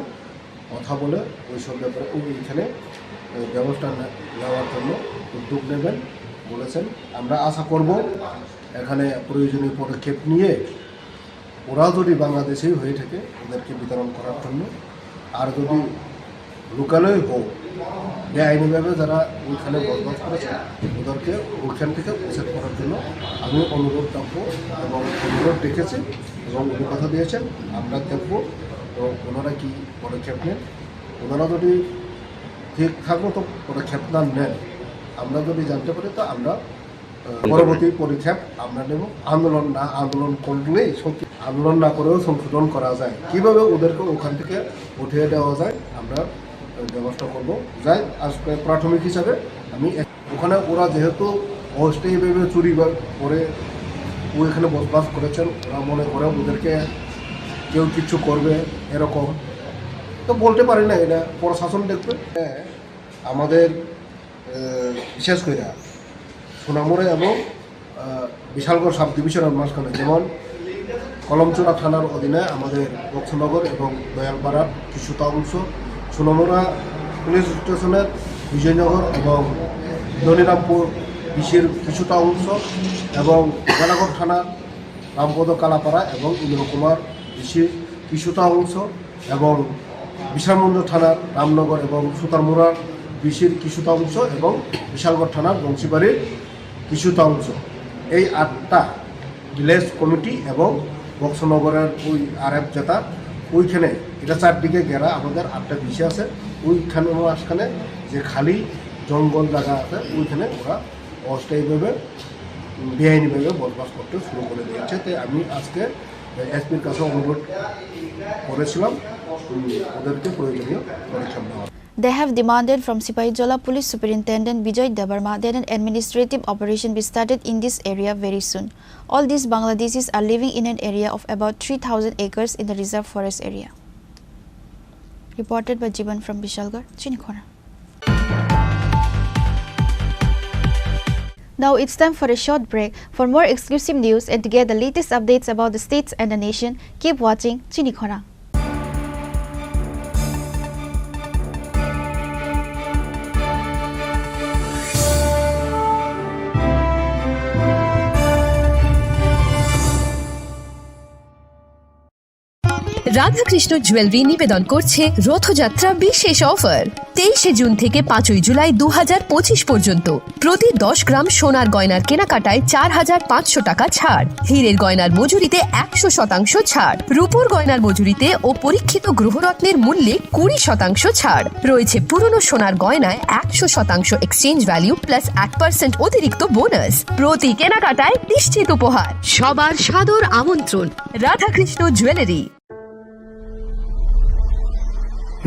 কথা বলে ওই সব ব্যাপারে উনি এখানে, এ, ব্যবস্থা নে-, নেওয়ার জন্য উদ্যোগ নেবেন বলেছেন। আমরা আশা করব এখানে প্রয়োজনীয় পদক্ষেপ নিয়ে ওরা যদি বাংলাদেশেই হয়ে থাকে ওদেরকে বিতরণ করার জন্য, আর যদি লোকালই হোক, বেআইনিভাবে যারা ওইখানে বসবাস করেছে ওদেরকে ওইখান থেকে উচ্ছেদ করার জন্য আমি অনুরোধ রাখবো এবং অনুরোধ রেখেছি এবং উনি কথা দিয়েছেন আমরা দেখব। তো ওনারা কি পদক্ষেপ নেন। ওনারা যদি ঠিকঠাক মতো পদক্ষেপ না নেন, আমরা যদি জানতে পারি, তো আমরা, আহ, পরবর্তী পদক্ষেপ আমরা নেব। আন্দোলন না, আন্দোলন করলেই সংশোধন, আন্দোলন না করেও সংশোধন করা যায়। কিভাবে ওদেরকে ওখান থেকে উঠিয়ে দেওয়া যায়, আমরা, আহ, ব্যবস্থা করব। যাই, আজকে প্রাথমিক হিসাবে আমি এক-, ওখানে ওরা যেহেতু অস্থায়ীভাবে চুরি বা করে ওইখানে বসবাস করেছেন, ওরা মনে করে ওদেরকে কেউ কিছু করবে এরকম, তো বলতে পারি না, এটা প্রশাসন দেখবে। হ্যাঁ, আমাদের, আহ, বিশেষ করে সোনামুড়া এবং, আহ, বিশালগড় সাব ডিভিশনের মাঝখানে, যেমন কলমচূড়া থানার অধীনে আমাদের বক্সনগর এবং দয়ালপাড়ার কিছুটা অংশ, সোনামুড়া পুলিশ স্টেশনের বিজয়নগর এবং ধনিরামপুর বিসির কিছুটা অংশ এবং বেলাগড় থানার রামপদ কালাপাড়া এবং ইন্দ্র কুমার বিসির কিছুটা অংশ এবং বিশালমন্দ থানার রামনগর এবং সুতারমুড়ার বিসির কিছুটা অংশ এবং বিশালগড় থানার বংশীবাড়ির কিছুটা অংশ, এই আটটা ভিলেজ কমিটি এবং বক্সনগরের ওই আরএফ যেটা, ওইখানে, এটা চারদিকে ঘেরা, আমাদের আটটা বিসি আছে, ওইখানে মাঝখানে যে খালি জঙ্গল জায়গা আছে, ওইখানে ওরা অস্থায়ীভাবে, উম, বেআইনিভাবে বসবাস করতে শুরু করে দিয়েছে। তাই আমি আজকে এসপির কাছে অনুরোধ করেছিলাম, উম, ওদেরকে প্রয়োজনীয় পদক্ষেপ নেওয়ার। They have demanded from Sipahijola Police Superintendent Bijoy Debbarma that an administrative operation be started in this area very soon. All these Bangladeshis are living in an area of about three thousand acres in the reserve forest area. Reported by Jiban from Bishalgarh, Chinikhona. Now it's time for a short break. For more exclusive news and to get the latest updates about the states and the nation, keep watching Chinikhona. Radhakrishna jewellery নিবেদন করছে রথযাত্রা বিশেষ অফার। তেইশে জুন থেকে পাঁচই জুলাই দু হাজার পঁচিশ পর্যন্ত প্রতি দশ গ্রাম সোনার গয়নার কেনাকাটায় চার হাজার পাঁচশো টাকা ছাড়, হীরের গয়নার মজুরিতে একশো শতাংশ ছাড়, রূপোর গয়নার মজুরিতে ও পরীক্ষিত গ্রহরত্নের মূল্যে কুড়ি শতাংশ ছাড়। রয়েছে পুরনো সোনার গয়নায় একশো শতাংশ এক্সচেঞ্জ ভ্যালু প্লাস এক পার্সেন্ট অতিরিক্ত বোনাস। প্রতি কেনাকাটায় নিশ্চিত উপহার। সবার সাদর আমন্ত্রণ Radhakrishna jewellery.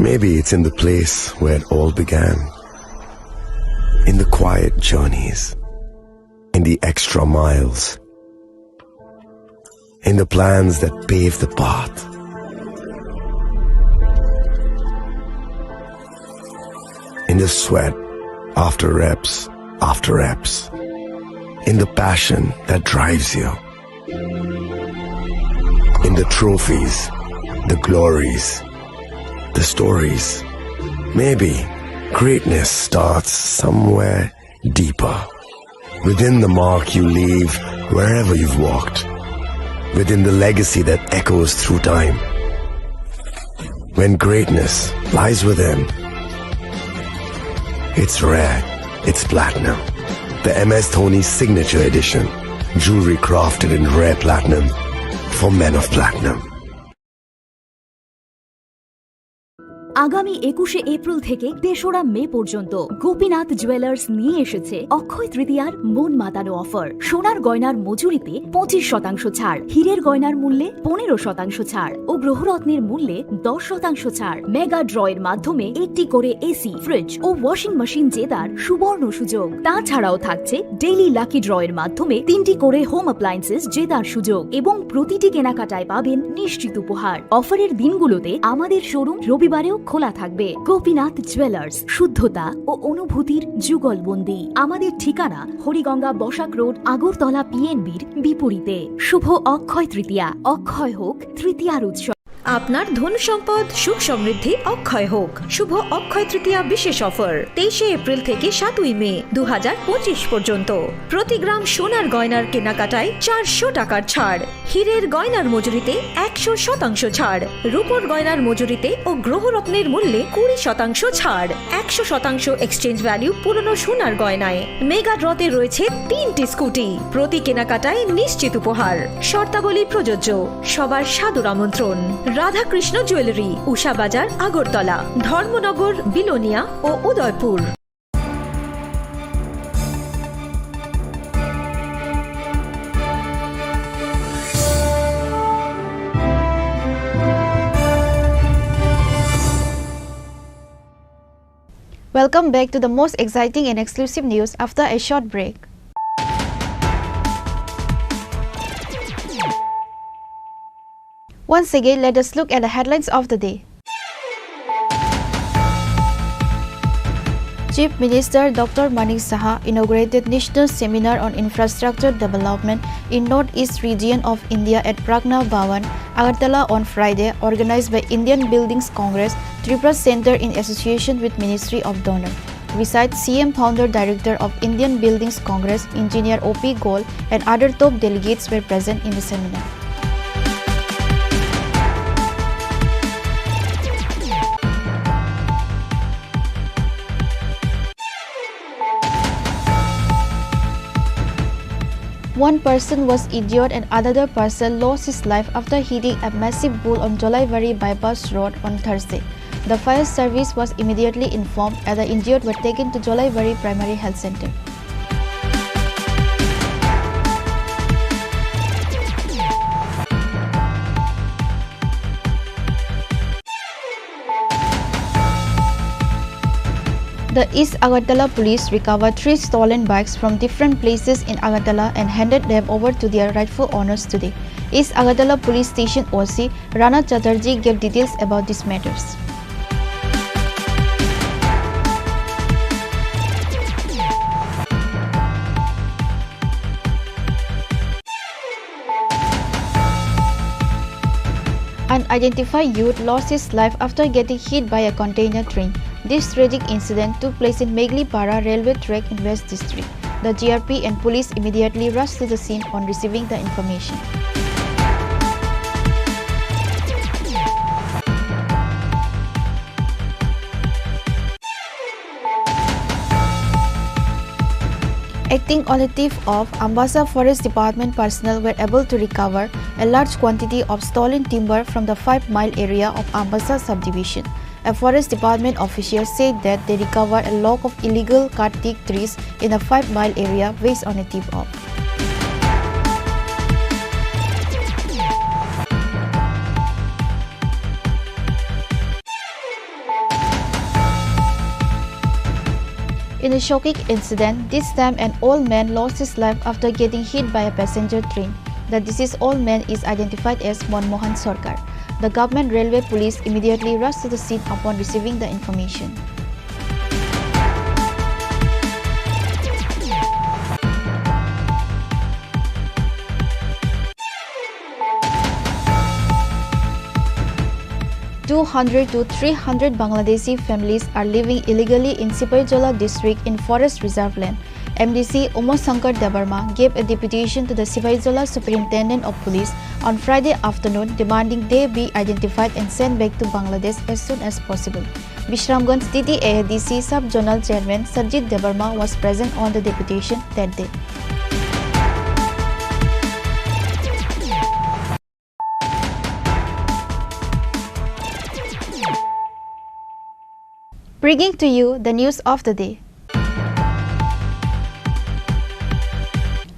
Maybe it's in the place where it all began. In the quiet journeys. In the extra miles. In the plans that pave the path. In the sweat after reps after reps. In the passion that drives you. In the trophies, the glories, the stories. Maybe greatness starts somewhere deeper. Within the mark you leave wherever you've walked. Within the legacy that echoes through time. When greatness lies within, it's rare, it's platinum. The M S Dhoni Signature Edition. Jewelry crafted in rare platinum for men of platinum. আগামী একুশে এপ্রিল থেকে তেসরা মে পর্যন্ত গোপীনাথ জুয়েলার্স নিয়ে এসেছে অক্ষয় তৃতীয়ার মন মাতানো অফার। সোনার গয়নার মজুরিতে পঁচিশ শতাংশ ছাড়, হীরের গয়নার মূল্যে পনেরো শতাংশ ছাড় ও গ্রহরত্নের মূল্যে দশ শতাংশ ছাড়। মেগা ড্রয়ের মাধ্যমে একটি করে এসি, ফ্রিজ ও ওয়াশিং মেশিন জেতার সুবর্ণ সুযোগ। তাছাড়াও থাকছে ডেইলি লাকি ড্রয়ের মাধ্যমে তিনটি করে হোম অ্যাপ্লায়েন্সেস জেতার সুযোগ এবং প্রতিটি কেনাকাটায় পাবেন নিশ্চিত উপহার। অফারের দিনগুলোতে আমাদের শোরুম রবিবারেও খোলা থাকবে। গোপীনাথ জুয়েলার্স, শুদ্ধতা ও অনুভূতির যুগলবন্দি। আমাদের ঠিকানা হরিগঙ্গা বসাক রোড, আগরতলা পিএনবির বিপরীতে। শুভ অক্ষয় তৃতীয়া, অক্ষয় হোক তৃতীয়ার উৎসব। আপনার ধন সম্পদ সুখ সমৃদ্ধি অক্ষয় হোক। শুভ অক্ষয় তৃতীয়া বিশেষ অফার, তেইশে এপ্রিল থেকে সাতই মে দু হাজার পঁচিশ পর্যন্ত। প্রতি গ্রাম সোনার গয়নার কেনাকাটায় চারশো টাকার ছাড়, হীরের গয়নার মজুরিতে একশো শতাংশ ছাড়, রূপোর গয়নার মজুরিতে ও গ্রহরত্নের মূল্যে কুড়ি শতাংশ ছাড়, একশো শতাংশ এক্সচেঞ্জ ভ্যালু পুরনো সোনার গয়নায়। মেগা ড্রতে রয়েছে তিনটি স্কুটি, প্রতি কেনাকাটায় নিশ্চিত উপহার। শর্তাবলী প্রযোজ্য। সবার সাদর আমন্ত্রণ। রাধাকৃষ্ণ জুয়েলারি, উষা বাজার, আগরতলা, ধর্মনগর, বিলোনিয়া ও Udaipur. Welcome back to the most exciting and exclusive news after a short break. Once again, let us look at the headlines of the day. Chief Minister Doctor Manik Saha inaugurated National Seminar on Infrastructure Development in Northeast Region of India at Pragna Bhawan, Agartala on Friday, organized by Indian Buildings Congress, Tripura Center in association with Ministry of DoNER. Besides C M, founder director of Indian Buildings Congress, Engineer O P Goel, and other top delegates were present in the seminar. One person was injured and another person lost his life after hitting a massive bull on Jolaibari Bypass Road on Thursday. The fire service was immediately informed and the injured were taken to Jolaibari Primary Health Center. The East Agartala police recovered three stolen bikes from different places in Agartala and handed them over to their rightful owners today. East Agartala Police Station O C Rana Chatterjee gave details about these matters. An identified youth lost his life after getting hit by a container train. This tragic incident took place in Meglipara railway track in West District. The G R P and police immediately rushed to the scene on receiving the information. Acting on the tip of, Ambassa Forest Department personnel were able to recover a large quantity of stolen timber from the five mile area of Ambassa subdivision. A forest department official said that they recovered a log of illegal cut teak trees in the five mile area based on a tip of. In a shocking incident, this time an old man lost his life after getting hit by a passenger train. The deceased old man is identified as Monmohan Sarkar. The government railway police immediately rushed to the scene upon receiving the information. Two hundred to three hundred Bangladeshi families are living illegally in Sipaijola district in forest reserve land. M D C Uma Shankar Debbarma gave a deputation to the Sipaijola Superintendent of Police on Friday afternoon demanding they be identified and sent back to Bangladesh as soon as possible. Bishramganj T T A A D C Sub Zonal Chairman Sajid Debbarma was present on the deputation that day. Bringing to you the news of the day.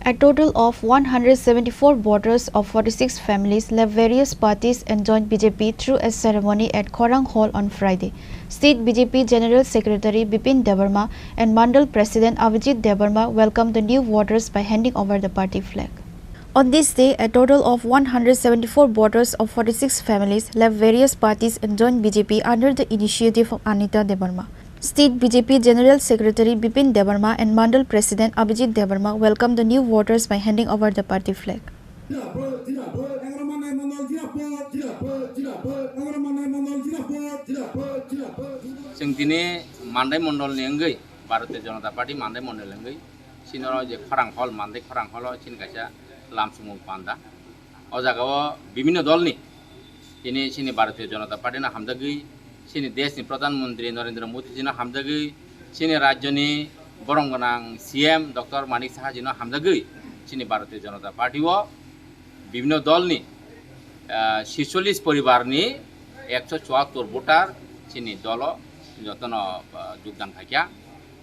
A total of one hundred seventy-four voters of forty-six families left various parties and joined B J P through a ceremony at Khorang Hall on Friday. State B J P General Secretary Bipin Debbarma and Mandal President Abhijit Debbarma welcomed the new voters by handing over the party flag. On this day, a total of one hundred seventy-four voters of forty-six families left various parties and joined B J P under the initiative of Anita Debbarma. State B J P General Secretary Bipin Debbarma and Mandal President Abhijit Debbarma welcomed the new voters by handing over the party flag. Chwng tini Mandai Mondol ni wngwi, Bharatiya Janata Party Mandai Mondol ni wngwi, chini oro je Khorang Hall, Mandai Khorang Hall o chini kaisa lamsongmung panda. O jaga o bibhinno dol ni, tini chini Bharatiya Janata Party no hamjagwi, chini desh ni Pradhan Mantri Narendra Modi ji no hamjagwi, chini rajyo ni borom gwnang C M Doctor Manik Saha ji no hamjagwi, chini Bharatiya Janata Party o bibhinno dol ni Ah, sixchollis poribar ni ekso chuattor voter chini dolo jotono, ah, jogdan khaikha.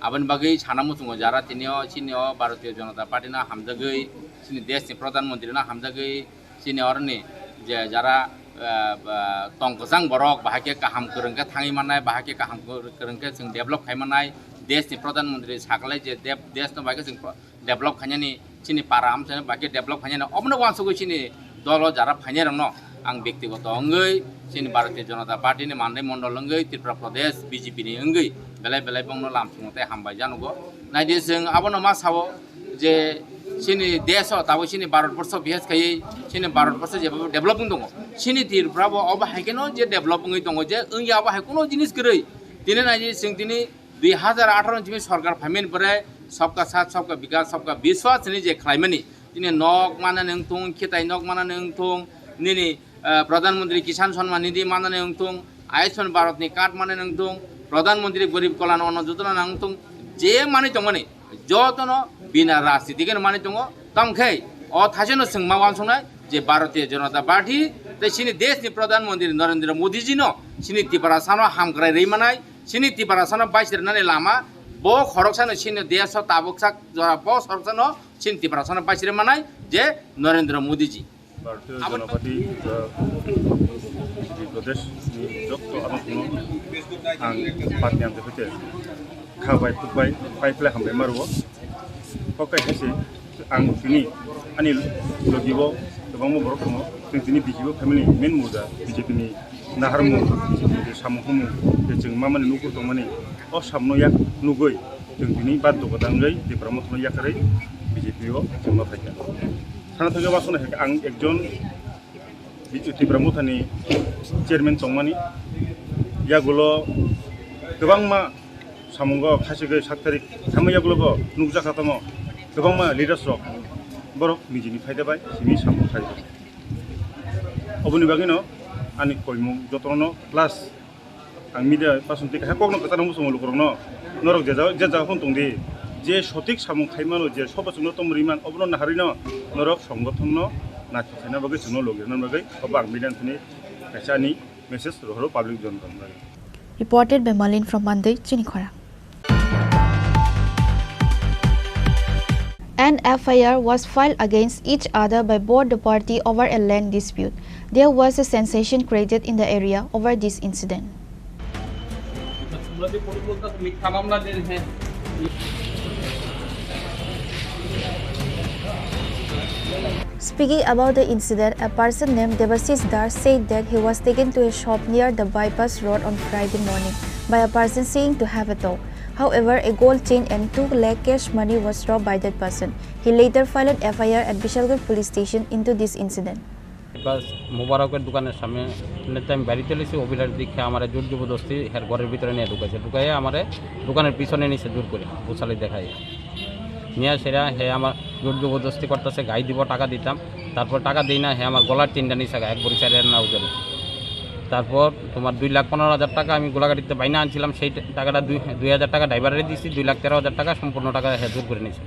Aboni bagwi sana muchungo jara tinio chini o Bharatiya Janata Party no hamjagwi, chini desh ni Pradhan Mantri no hamjagwi, chini oroni je jara, ah, ah, tong kwchang borok bahai khe kaham kwrwng khe thangwi mannai, bahai khe kaham kwrwng khe chwng develop khai mannai, desh ni Pradhan Mantri sakhlai je dep-, desh no bahai khe chwng pro-, develop khainani, chini para amchaini bagwi develop khainani, obono uansugwi chini dolo jara phainairokno ang bektigoto wngwi, chini Bharatiya Janata Party ni mandai mondol wngwi, Tripura Pradesh B J P ni wngwi belai belai bongno lamsongo tei hambai janugo. Naidi chwng abono ma sao je chini desh o tabuk chini Bharat borsho bihes khaiwi chini Bharat borsho jeba develop wng tongo, chini Tripura bo obo hai kheno je develop wngwi tongo, je wngya obo hai kuno jinis kwrwi. Tini naidi chwng tini dui hazar atharo ni simi sorkar phaimani pore Sabka Saath, Sabka Vikas, Sabka Vishwas hwnwi je khlaimani, tini nok manani wngthung, khitai nok manani wngthung, nini, eh, Pradhan Mantri Kisan Samman Nidhi manani wngthung, Ayushman Bharat ni card manani wngthung, Pradhan Mantri Garib Kalyan Anna Yojana nang wngthung, je manwi tongmani jotono bina rajniti khe manwi tongo. Tamkhe o thaisano chwng ma uansuknai je Bharatiya Janata Party tei chini desh ni Pradhan Mantri Narendra Modi ji no chini Tiprasa no hamkrai rwi manai, chini Tiprasano baisirnani lama, bo khoroksano chini desh o tabuk sak jora bo khoroksano chini Tiprasano baisirwi manai je Narendra Modi ji. Bharatiya Janata Party Tripura, Tripura Pradesh ni jotto ano kuno ang patni ang hoite kha bai thuk bai pai phle hambai maruo. Hokai hai se ang tini ani logi bo kwbangma borok tongo. Chwng tini B J P family main murda B J P ni naharmung, samung humung, je chwng mamani nukur tongmani, o samno yak nugwi, chwng tini baddo kwtangwi Tipra Motha no yakarwi B J P o chwng ma phaikha. Sana thangwi wasona hai ang ekjon Tipra Motha ni chairman tongmani, yagulo kwbangma samungo khachigwi sak tarik thangwi yagulo bo nukjakha tamo, kwbangma leaders rok borok nijini phaida bai simi samung khai. Oboni bagwino ani koimung jotono plus ang media person twi kaisa kokno kwcharo muchungo lukurokno, norok je jaga, je jaga phano tongdi, je sotik samung khaimano, je sobo chwngno tomriman, obono naharwino norok songothonno naithok khaina bagwi chwngno logirna bagwi obo ang media thani kaisa ani message rohoro public jon rok bagwi. Reported by Malin from Mandai, Chinikhora. An F I R was filed against each other by both the party over a land dispute. There was a sensation created in the area over this incident. Speaking about the incident, a person named Debashish Dar said that he was taken to a shop near the bypass road on Friday morning by a person saying to have a talk. However, a gold chain and two lakh cash money was robbed by that person. He later filed an F I R at Bishalgarh Police Station into this incident. বাস মোবারকের দোকানের সামনে, মানে, তো আমি বাড়িতে এসেছি, অভিলাষ দীক্ষা আমার জোর জবরদস্তি এর ঘরের ভিতরে নিয়ে ঢুকেছে, ঢুকাইয়া আমার দোকানের পিছনে নিচে জোর করে উছালি দেখায়। নিয়ে সেটা হে আমার জোর জবরদস্তি করতেছে, গাই দিব, টাকা দিতাম, তারপর টাকা দেই না, হে আমার গলার চেনটা নিচে এক ভরি চার আনা ওজনে। তারপর তোমার দুই লাখ পনেরো হাজার টাকা আমি গোলাঘাটিতে বাইনা আনছিলাম, সেই টাকাটা দুই, দুই হাজার টাকা ড্রাইভারে দিছি, দুই লাখ তেরো হাজার টাকা সম্পূর্ণ টাকা হে জোর করে নিছে।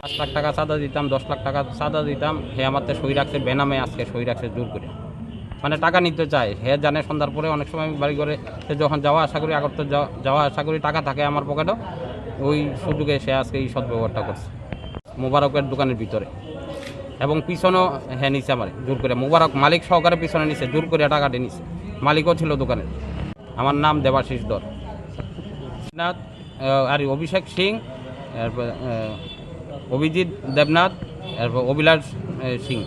পাঁচ লাখ টাকা চাঁদা দিতাম, দশ লাখ টাকা চাঁদা দিতাম, হে আমার তো সই রাখছে বেনামে, আজকে সই রাখছে জোর করে। মানে টাকা নিতে চায়, হে জানে সন্ধ্যার পরে অনেক সময় আমি বাড়ি ঘরে, সে যখন যাওয়া আসা করি, আগর তো যাওয়া, যাওয়া আসা করি টাকা থাকে আমার পকেটে, ওই সুযোগে সে আজকে এই সদ্ব্যবহারটা করছে মোবারকের দোকানের ভিতরে। এবং পিছনও হে নিচে আমার জোর করে, মোবারক মালিক সহকারে পিছনে নিচে জোর করে টাকাটি নিচে, মালিকও ছিল দোকানে। আমার নাম দেবাশিস ধর। নাথ, আহ, আর অভিষেক সিং, এরপর, আহ, অভিজিৎ দেবনাথ, এরপর অভিলাষ, আহ, Singh.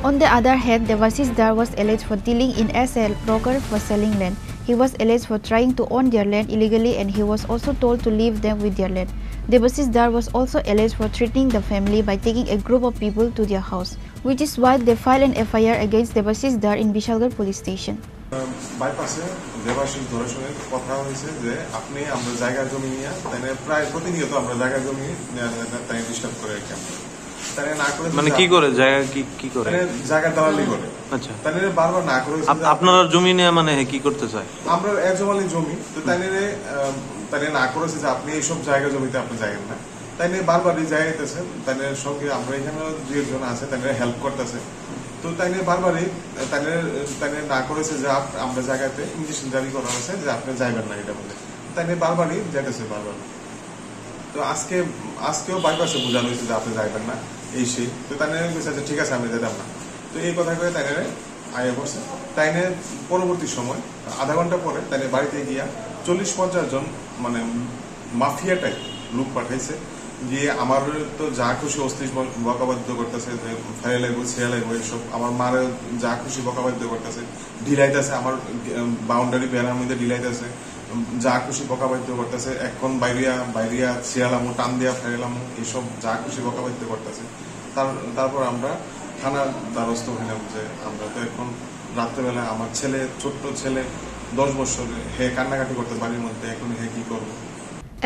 On the other hand, Devashish Dar was alleged for dealing in as a broker for selling land. He was alleged for trying to own their land illegally and he was also told to leave them with their land. Devashish Dar was also alleged for threatening the family by taking a group of people to their house, which is why they filed an F I R against Devashish Dar in Bishalgarh Police Station. বাইপাসে দেবাশিস ধরের সঙ্গে কথা হয়েছে যে আপনি আমরা জায়গার জমি নিয়ে, তাই নিয়ে প্রায় প্রতিনিয়ত আমরা জায়গার জমি নিয়ে তাই ডিস্টার্ব করে আর কি আমরা। তাই নিয়ে না করে মানে যে কি আপ- করে? জায়গা কি, কি করে? তাই নিয়ে জায়গার দালালি করে। আচ্ছা। তাই নিয়ে বারবার না করে আপ-, যে আপনার জমি নিয়ে মানে হে কি করতে চায়? আমরা এজমালি জমি, তো তাই নিয়ে, আহ, তাই নিয়ে না করেছে যে আপনি এইসব জায়গা জমিতে আপনি যাবেন না। তাই নিয়ে বারবারই যাইতেছেন, তাই নিয়ে সঙ্গে আমরা এখানে দুই একজন আছে, তাই নিয়ে হেল্প করতেছে। তো তাইনে বারবারই, তাইনে, তাইনে না করেছে যে আপ-, আমরা জায়গাতে ইঞ্জেকশন জারি করা হয়েছে যে আপনি যাইবেন না এটা বলে। তাইনে বারবারই যেতেছে বারবার। তো আজকে, আজকেও বাইপাসে বোঝানো হয়েছে যে আপনি যাইবেন না, এই সেই। তো তাইনে কইছে যে ঠিক আছে, আমি যেতাম না। তো এই কথা কয়ে তাইনে আয়া করছে। তাইনে পরবর্তী সময় আধা ঘন্টা পরে তাইনে বাড়িতে গিয়া চল্লিশ পঞ্চাশ জন মানে মাফিয়া টাইপ লোক পাঠাইছে, গিয়ে আমার তো যা খুশি অস্তিস বকাবাদ্য করতেছে যে ফেলে লাগবো, ছিঁড়া লাগবো, এইসব। আমার মারে যা খুশি বকাবাদ্য করতেছে, ঢিলাইতেছে, আমার বাউন্ডারি বেড়ার মধ্যে ঢিলাইতেছে, যা খুশি বকাবাদ্য করতেছে। এখন বাইরিয়া বাইরিয়া ছিঁড়ালামু, টান দিয়া ফেলামু, এইসব যা খুশি বকাবাদ্য করতেছে। তার তারপর আমরা থানার দ্বারস্থ হইলাম যে আমরা তো এখন রাত্রেবেলা আমার ছেলে, ছোট্ট ছেলে, দশ বছর, হে কান্নাকাটি করতে বাড়ির মধ্যে, এখন হে কি করবো?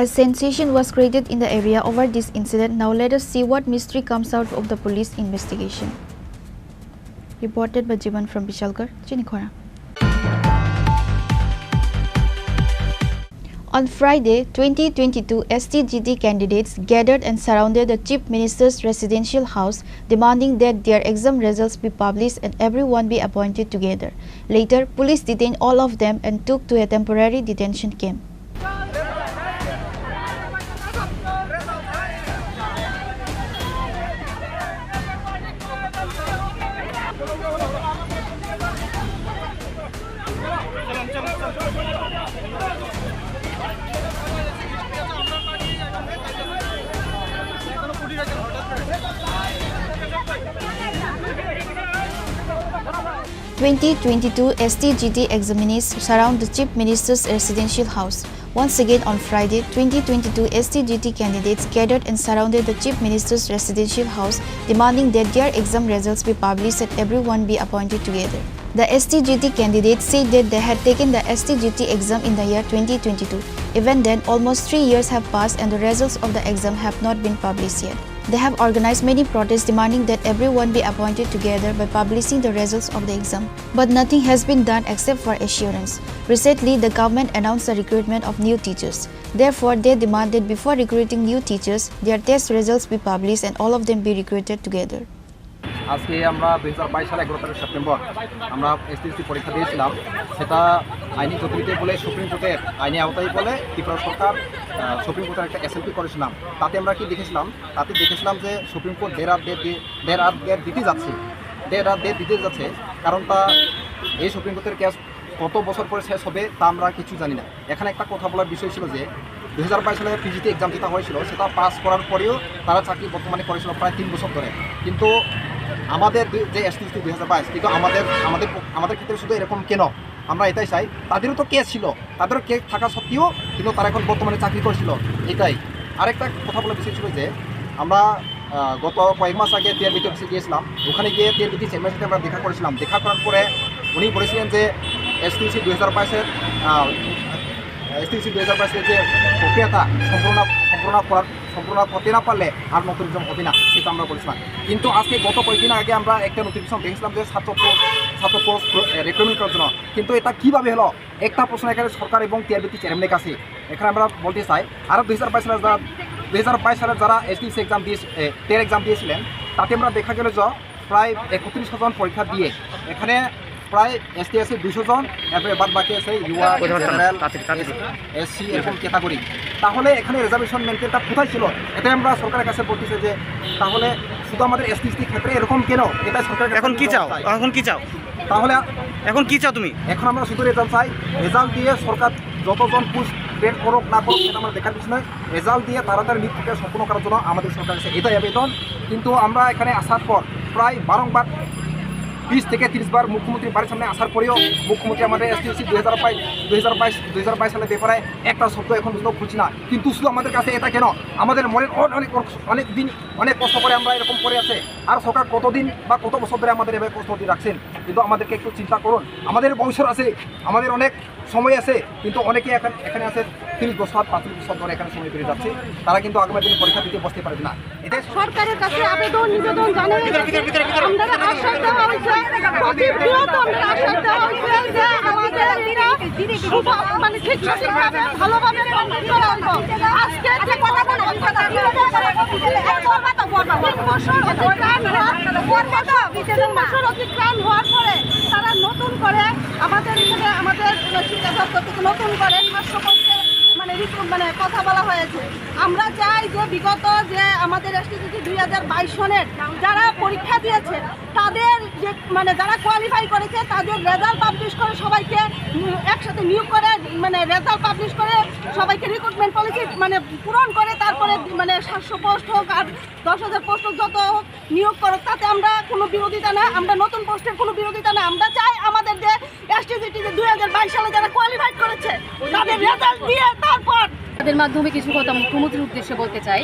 A sensation was created in the area over this incident. Now let us see what mystery comes out of the police investigation. Reported by Jiban from Bishalgarh, Chinikhora. On Friday, twenty twenty-two, S T G T candidates gathered and surrounded the Chief Minister's residential house, demanding that their exam results be published and everyone be appointed together. Later, police detained all of them and took to a temporary detention camp. Twenty twenty-two S T G T examinees surround the Chief Minister's residential house. Once again on Friday, twenty twenty-two S T G T candidates gathered and surrounded the Chief Minister's residential house, demanding that their exam results be published and everyone be appointed together. The S T G T candidates said that they had taken the S T G T exam in the year twenty twenty-two. Even then, almost three years have passed and the results of the exam have not been published yet. They have organized many protests demanding that everyone be appointed together by publishing the results of the exam. But nothing has been done except for assurance. Recently, the government announced the recruitment of new teachers. Therefore, they demand that before recruiting new teachers, their test results be published and all of them be recruited together. আজকে আমরা দুই হাজার বাইশ সালে এগারো তারিখ সেপ্টেম্বর আমরা এসটিএসসি পরীক্ষা দিয়েছিলাম। সেটা আইনি জটিলতায় বলে সুপ্রিম কোর্টের আইনি আওতায় বলে ত্রিপুরা সরকার, আহ, সুপ্রিম কোর্টের একটা এসএলপি করেছিলাম। তাতে আমরা কি দেখেছিলাম? তাতে দেখেছিলাম যে সুপ্রিম কোর্ট দের আর দের দি-, দের আর দের দিতে যাচ্ছে, দের আর দের দিতে যাচ্ছে। কারণটা এই সুপ্রিম কোর্টের কেস কত বছর পরে শেষ হবে তা আমরা কিছু জানি না। এখানে একটা কথা বলার বিষয় ছিল যে দুই হাজার বাইশ সালে পিজিটি এক্সাম যেটা হয়েছিল সেটা পাস করার পরেও তারা চাকরি বর্তমানে করেছিল প্রায় তিন বছর ধরে। কিন্তু আমাদের দুই-, যে এসটিএসসি দুই হাজার বাইশ, কিন্তু আমাদের, আমাদের, আমাদের ক্ষেত্রে শুধু এরকম কেন? আমরা এটাই চাই, তাদেরও তো কেস ছিল, তাদেরও কেস থাকা সত্ত্বেও কিন্তু তারা এখন বর্তমানে চাকরি করছিল। এটাই। আরেকটা কথা বলার বিষয় ছিল যে আমরা, আহ, গত কয়েক মাস আগে টিআরবিটি অফিসে গিয়েছিলাম। ওখানে গিয়ে টিআরবিটি চেয়ারম্যানের সাথে আমরা দেখা করেছিলাম। দেখা করার পরে উনি বলেছিলেন যে এসটিএসসি দুই হাজার বাইশের, আহ, এসটিএসসি দুই হাজার বাইশের যে প্রক্রিয়াটা সম্পূর্ণ, সম্পূর্ণ করার, সম্পূর্ণ করতে না পারলে আর নতুন এক্সাম হবে না, সেটা আমরা বলেছিলাম। কিন্তু আজকে গত কয়েকদিন আগে আমরা একটা নোটিফিকেশন দেখেছিলাম যে ছাত্র পো-, ছাত্র পোস্ট, আহ, রিক্রুটমেন্ট করার জন্য। কিন্তু এটা কিভাবে হলো? একটা প্রশ্ন এখানে সরকার এবং টিআরবিটি চেয়ারম্যানের কাছে, এখানে আমরা বলতে চাই, আরো দুই হাজার বাইশ সালে যারা, দুই হাজার বাইশ সালে যারা এসটিএসসি এক্সাম দিয়ে, এ, টেট এক্সাম দিয়েছিলেন, তাতে আমরা দেখা গেল যে প্রায় একত্রিশশো জন পরীক্ষা দিয়ে এখানে প্রায় এসটিএসসি দুইশো জন, এরপরে বাদ বাকি আছে ইউআর, জেনারেল, তাড়াতাড়ি, তাড়াতাড়ি। এসসি এরকম ক্যাটাগরি। তাহলে এখানে রিজার্ভেশন মেনটেনটা কোথায় ছিল? এটাই আমরা সরকারের কাছে বলতে চাই যে তাহলে শুধু আমাদের এসটিএসসি ক্ষেত্রে এরকম কেন? এটা সরকারের কাছে এখন কি আমরা চাও? চাই। এখন কি চাও? তাহলে এখন কি চাও তুমি? এখন আমরা শুধু রেজাল্ট চাই। রেজাল্ট দিয়ে সরকার যতজন পোস্ট ক্রিয়েট করুক না করুক, সেটা আমরা দেখার বিষয় নয়। রেজাল্ট দিয়ে তাড়াতাড়ি নিট প্রক্রিয়া সম্পূর্ণ করার জন্য আমাদের সরকারের কাছে এটাই আবেদন। কিন্তু আমরা এখানে আসার পর প্রায় বারংবার বিশ থেকে তিরিশ বার মুখ্যমন্ত্রীর বাড়ির সামনে আসার পরেও মুখ্যমন্ত্রী আমাদের এসটিএসসি দুই হাজার বাইশ, দুই হাজার বাইশ, দুই হাজার বাইশ সালের ব্যাপারে একটা শব্দ এখন পর্যন্ত খুলছি না। কিন্তু শুধু আমাদের কাছে এটা কেন? আমাদের মনের অনেক, অনেক দিন অনেক কষ্ট করে আমরা এরকম পড়ে আছে। আর সরকার কতদিন বা কত বছর ধরে আমাদের এভাবে কষ্ট দিয়ে রাখছেন? কিন্তু আমাদেরকে একটু চিন্তা করুন। আমাদের বংশ আছে, আমাদের অনেক সময় আছে, কিন্তু অনেকে এখন এখানে আছে তিরিশ বছর, পঁয়ত্রিশ বছর ধরে এখানে সময় পেরিয়ে যাচ্ছে। তারা কিন্তু আগামী দিনে পরীক্ষা দিতে বসতে পারবে না। এটা সরকারের কাছে আবেদন নিবেদন জানানো হয়েছে। আমরা আশ্বাস দেওয়া হয়েছে, প্রতি মুহূর্তে আমরা আশ্বাস দেওয়া হয়েছে যে আমাদের এটা শুভ, মানে ঠিক সঠিকভাবে ভালোভাবে কমপ্লিট করা হইব। আজকে যে কথা বলা হচ্ছে, তিন বছর অতিক্রান্ত হওয়ার পরে, তিন বছর অতিক্রান্ত হওয়ার পরে তারা নতুন করে আমাদের এখানে, আমাদের শিক্ষা দপ্তর থেকে নতুন করে সাতশো পদে, মানে, রিক্রুট, মানে, কথা বলা হয়েছে। আমরা চাই যে বিগত যে আমাদের এসটিসিটি দুই হাজার বাইশ সনের যারা পরীক্ষা দিয়েছে, তাদের যে, মানে, যারা কোয়ালিফাই করেছে, তাদের রেজাল্ট পাবলিশ করে সবাইকে, উম, একসাথে নিয়োগ করে, মানে, রেজাল্ট পাবলিশ করে সবাইকে রিক্রুটমেন্ট পলিসি, মানে, পূরণ করে, তারপরে, মানে, সাতশো পোস্ট হোক আর দশ হাজার পোস্ট হোক, যত হোক, নিয়োগ করুক, তাতে আমরা কোনো বিরোধিতা না, আমরা নতুন পোস্টের কোনো বিরোধিতা না। আমরা চাই আমাদের যে এসটিসিটি যে দুই হাজার বাইশ সালে যারা কোয়ালিফাইড করেছে, তাদের রেজাল্ট দিয়ে তারপর তাদের মাধ্যমে কিছু কথা মুখ্যমন্ত্রীর উদ্দেশ্যে বলতে চাই।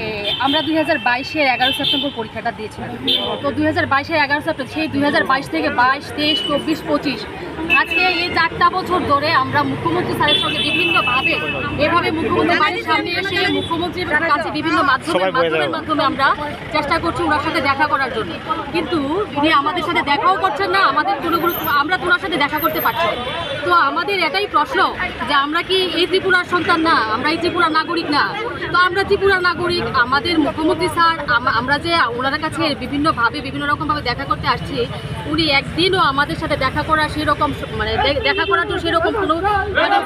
এ, আমরা দুই হাজার বাইশের এগারো সেপ্টেম্বর পরীক্ষাটা দিয়েছিলাম। তো দুই হাজার বাইশের এগারো সেপ্টেম্বর, সেই দুই হাজার বাইশ থেকে বাইশ, তেইশ, চব্বিশ, পঁচিশ, আজকে এই চারটা বছর ধরে আমরা মুখ্যমন্ত্রী স্যারের সঙ্গে বিভিন্নভাবে, এভাবে মুখ্যমন্ত্রী বাড়ির সামনে এসে মুখ্যমন্ত্রীর কাছে বিভিন্ন মাধ্যমে, সবাই বয়ে মাধ্যমের যাবে। মাধ্যমে আমরা চেষ্টা করছি ওনার সাথে দেখা করার জন্য, কিন্তু উনি আমাদের সাথে দেখাও করছেন না, আমাদের কোনো কোনো, আমরা তো ওনার সাথে দেখা করতে পারছি না। তো আমাদের এটাই প্রশ্ন যে আমরা কি এই ত্রিপুরার সন্তান না, আমরা এই ত্রিপুরার নাগরিক না? তো আমরা ত্রিপুরার নাগরিক, আমাদের মুখ্যমন্ত্রী স্যার, আম-, আমরা যে ওনার কাছে বিভিন্নভাবে, বিভিন্ন রকমভাবে দেখা করতে আসছি, উনি একদিনও আমাদের সাথে দেখা করা সেরকম স-, মানে দে-, দেখা করার জন্য সেরকম কোনো, মানে,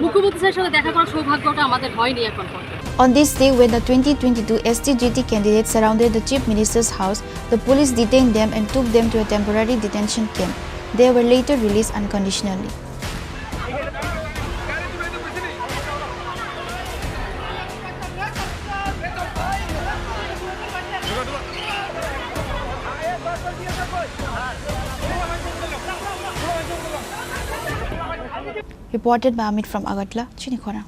মুখ্যমন্ত্রী স্যারের সাথে দেখা করার সৌভাগ্যটা আমাদের হয়নি এখন পর্যন্ত। On this day, when the twenty twenty-two S T G T candidates surrounded the Chief Minister's house, the police detained them and took them to a temporary detention camp. They were later released unconditionally. Reported by Amit from Agartala, Chinikhona.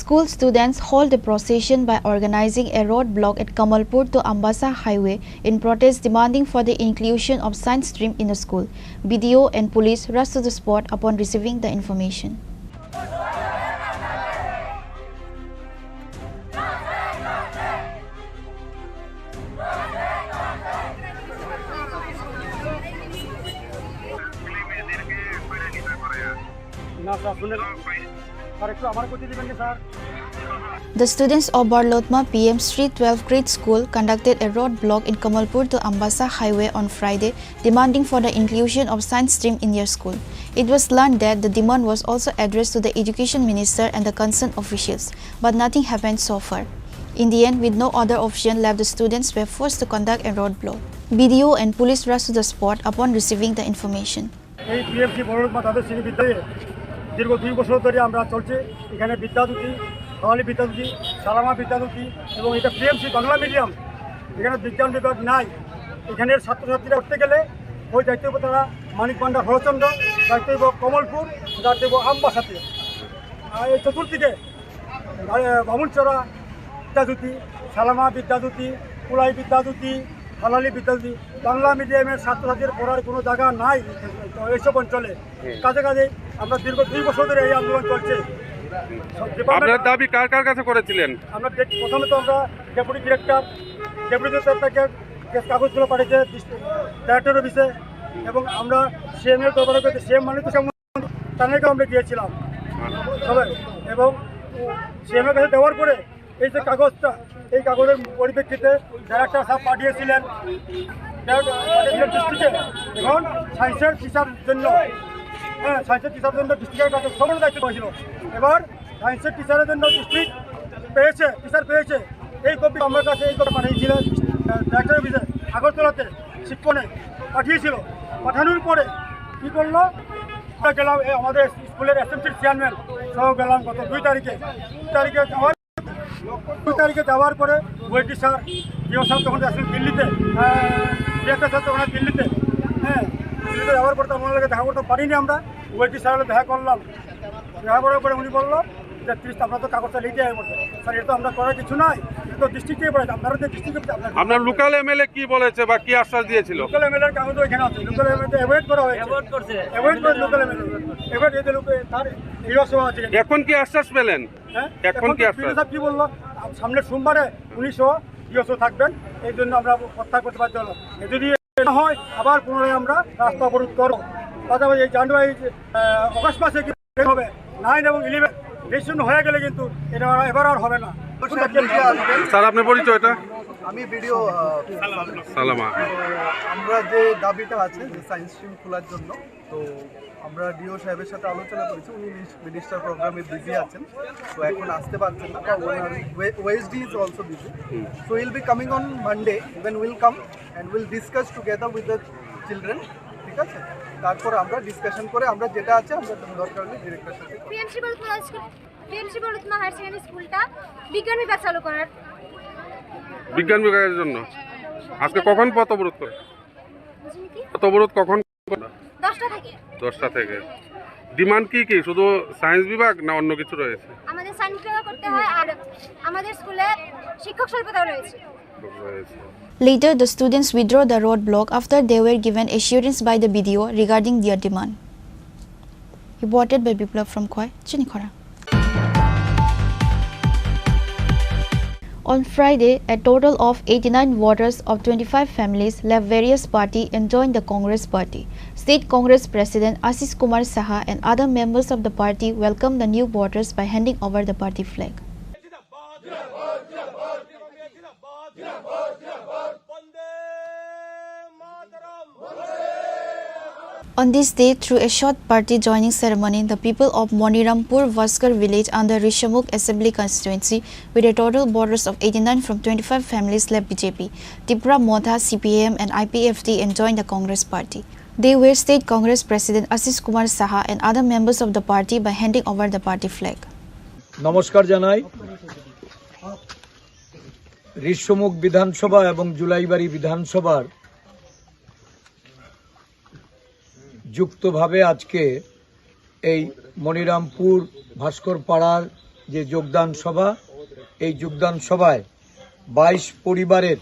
School students halt a procession by organizing a road block at Kamalpur to Ambasa Highway in protest demanding for the inclusion of science stream in the school. B D O and police rushed to the spot upon receiving the information. The students of Barlotma P M Shri twelve Grade School conducted a road block in Kamalpur to Ambasa Highway on Friday, demanding for the inclusion of science stream in their school. It was learned that the demand was also addressed to the education minister and the concerned officials, but nothing happened so far. In the end, with no other option left, the students were forced to conduct a road block. B D O and police rushed to the spot upon receiving the information. এই পিএমসি বড়লুকমা দ্বাদশ শ্রেণী বিদ্যালয়ে দীর্ঘ দুই বছর ধরে আমরা চলছে। এখানে বিদ্যাজ্যোতি, হালালি বিদ্যাজ্যোতি, সালামা বিদ্যাজ্যোতি এবং এটা পিএমসি বাংলা মিডিয়াম, এখানে বিজ্ঞান বিভাগ নাই। এখানে ছাত্রছাত্রীরা উঠতে গেলে ওই যাইতে হবে তারা মানিক ভান্ডার হরচন্দ্র, যাইতে হবে কমলপুর, যাইতে হবে আমবাসাতে। আর এই চতুর্দিকে আহ, বামুনচড়া বিদ্যাজ্যোতি, সালামা বিদ্যাজ্যোতি, কুলাই বিদ্যাজ্যোতি, হালালি বিদ্যাজ্যোতি, বাংলা মিডিয়ামের ছাত্রছাত্রীর পড়ার কোনো জায়গা নাই তো এইসব অঞ্চলে। হুম। কাজে কাজে আমরা দীর্ঘ দুই বছর ধরে এই আন্দোলন চলছে। ডিপার্টমেন্ট আপনার দাবি কার কার কাছে করেছিলেন? আমরা ডে-, প্রথমে তো আমরা ডেপুটি ডিরেক্টর, ডেপুটি ডিরেক্টর থেকে কাগজগুলো পাঠিয়েছে ডিস-, ডাইরেক্টর অফিসে এবং আমরা সিএম এর দরবারে গেছি। সিএম মানে তো তাদেরকে আমরা দিয়েছিলাম সবাই। এবং সিএমের কাছে দেওয়ার পরে এই যে কাগজটা, এই কাগজের পরিপ্রেক্ষিতে ডাইরেক্টর সাহেব পাঠিয়েছিলেন, ডাইরেক্টর পাঠিয়েছিলেন ডিস্ট্রিক্টে। এখন সায়েন্সের টিচার জন্য, হ্যাঁ, সায়েন্সের টিচার জন্য ডিস্ট্রিক্টের কাছে সবার দায়িত্ব হয়েছিল। এবার সায়েন্সের টিচারের জন্য ডিস্ট্রিক্ট পেয়েছে, টিচার পেয়েছে। এই কপি আমার কাছে, এই কপি পাঠিয়েছিলেন, আহ, ডাইরেক্টর অফিসে আগরতলাতে শিক্ষণে পাঠিয়েছিল। পাঠানোর পরে কী করলো? আমরা গেলাম, এই আমাদের স্কুলের এসএমসির চেয়ারম্যান সহ গেলাম গত দুই তারিখে। দুই তারিখে যাওয়ার, দুই তারিখে যাওয়ার পরে ওয়েটি স্যার, জিও স্যার তখন আসলে দিল্লিতে, আহ, ডিরেক্টর স্যার তখন দিল্লিতে, হ্যাঁ, দিল্লিতে যাওয়ার পরে তো আমার লগে দেখা করতে পারিনি আমরা। ওয়েটি স্যারের লগে দেখা করলাম, দেখা করার পরে উনি বললো যে, "প্লিজ, আপনারা তো কাগজটা নিতে হবে।" স্যার, এটা তো আমরা করার কিছু নাই, এটা তো ডিস্ট্রিক্টে পড়ে, আপনারা তো ডিস্ট্রিক্টে আপনারা আপনার লোকাল এমএলএ কি বলেছে বা কি আশ্বাস দিয়েছিল? লোকাল এমএলএর কাগজ তো এখানে আছে, লোকাল এমএলএ তো অ্যাভয়েড করা হয়েছে। অ্যাভয়েড করছে। অ্যাভয়েড করে লোকাল এমএলএ। অ্যাভয়েড, এই যে লোকে তার এই অবস্থা আছে। এখন কি আশ্বাস পেলেন? হ্যাঁ? এখন এখন কি তো আশ্বাস? পিডিও সাহেব কি বললো? আ-, সামনের সোমবারে উনিশশো ইয়েসও থাকবেন, এই জন্য আমরা প্রত্যাহার করতে বাধ্য হলাম। এ যদি না হয়, আবার পুনরায় আমরা রাস্তা অবরোধ করব। পাশাপাশি এই জানুয়ারি, আহ, অগাস্ট মাসে কিন্তু হবে, নাইন এবং ইলেভেন রেজিস্ট্রেশন হয়ে গেলে কিন্তু এটা আর, এবার আর হবে না। স্যার, আপনার পরিচয়টা? আমি বিডিও, আহ, সালামা। আমরা যে দাবিটা আছে যে সায়েন্স স্ট্রিম খোলার জন্য, তো আমরা ডিও সাহেবের সাথে আলোচনা করেছি, উনি মিনিস্টার প্রোগ্রামে বিজি আছেন। তো এখন আসতে পারছেন না, বা ওনার OSD is also busy. So he'll be coming on Monday, when we'll come and we'll discuss together with the children, ঠিক আছে? তারপর আমরা ডিসকাশন করে আমরা যেটা আছে আমরা দরকার হলে ডিরেক্টর সাথে পিএমসি বলুতমা স্কুল, পিএমসি বলুতমা হায়ার সেকেন্ডারি স্কুলটা বিজ্ঞান বিভাগ চালু করার। বিজ্ঞান বিভাগের জন্য আজকে কখন পথ অবরোধ করে? বুঝলি কি? পথ অবরোধ কখন? দশটা থেকে। দশটা থেকে। ডিমান্ড কি কি? শুধু সায়েন্স বিভাগ না অন্য কিছু রয়েছে? আমাদের সায়েন্স বিভাগ করতে হয়, আর আমাদের স্কুলে শিক্ষক স্বল্পতাও রয়েছে। রয়েছে। Later, the students withdraw the roadblock after they were given assurance by the B D O regarding their demand. Reported by Biplab from Khwai, Chinikhora. On Friday, a total of eighty-nine voters of twenty-five families left various party and joined the Congress party. State Congress President Ashish Kumar Saha and other members of the party welcomed the new voters by handing over the party flag. On this day, through a short party joining ceremony, the people of Monirampur Vaskar village under Rishamukh Assembly Constituency, with a total voters of eighty-nine from twenty-five families, left B J P, Tipra Motha, C P I M and I P F T and joined the Congress party. They were State Congress President Ashish Kumar Saha and other members of the party by handing over the party flag. নমস্কার জানাই। ঋষ্যমুখ বিধানসভা এবং জুলাইবাড়ি বিধানসভার যুক্তভাবে আজকে এই মনিরামপুর ভাস্কর পাড়ার যে যোগদান সভা, এই যোগদান সভায় বাইশ পরিবারের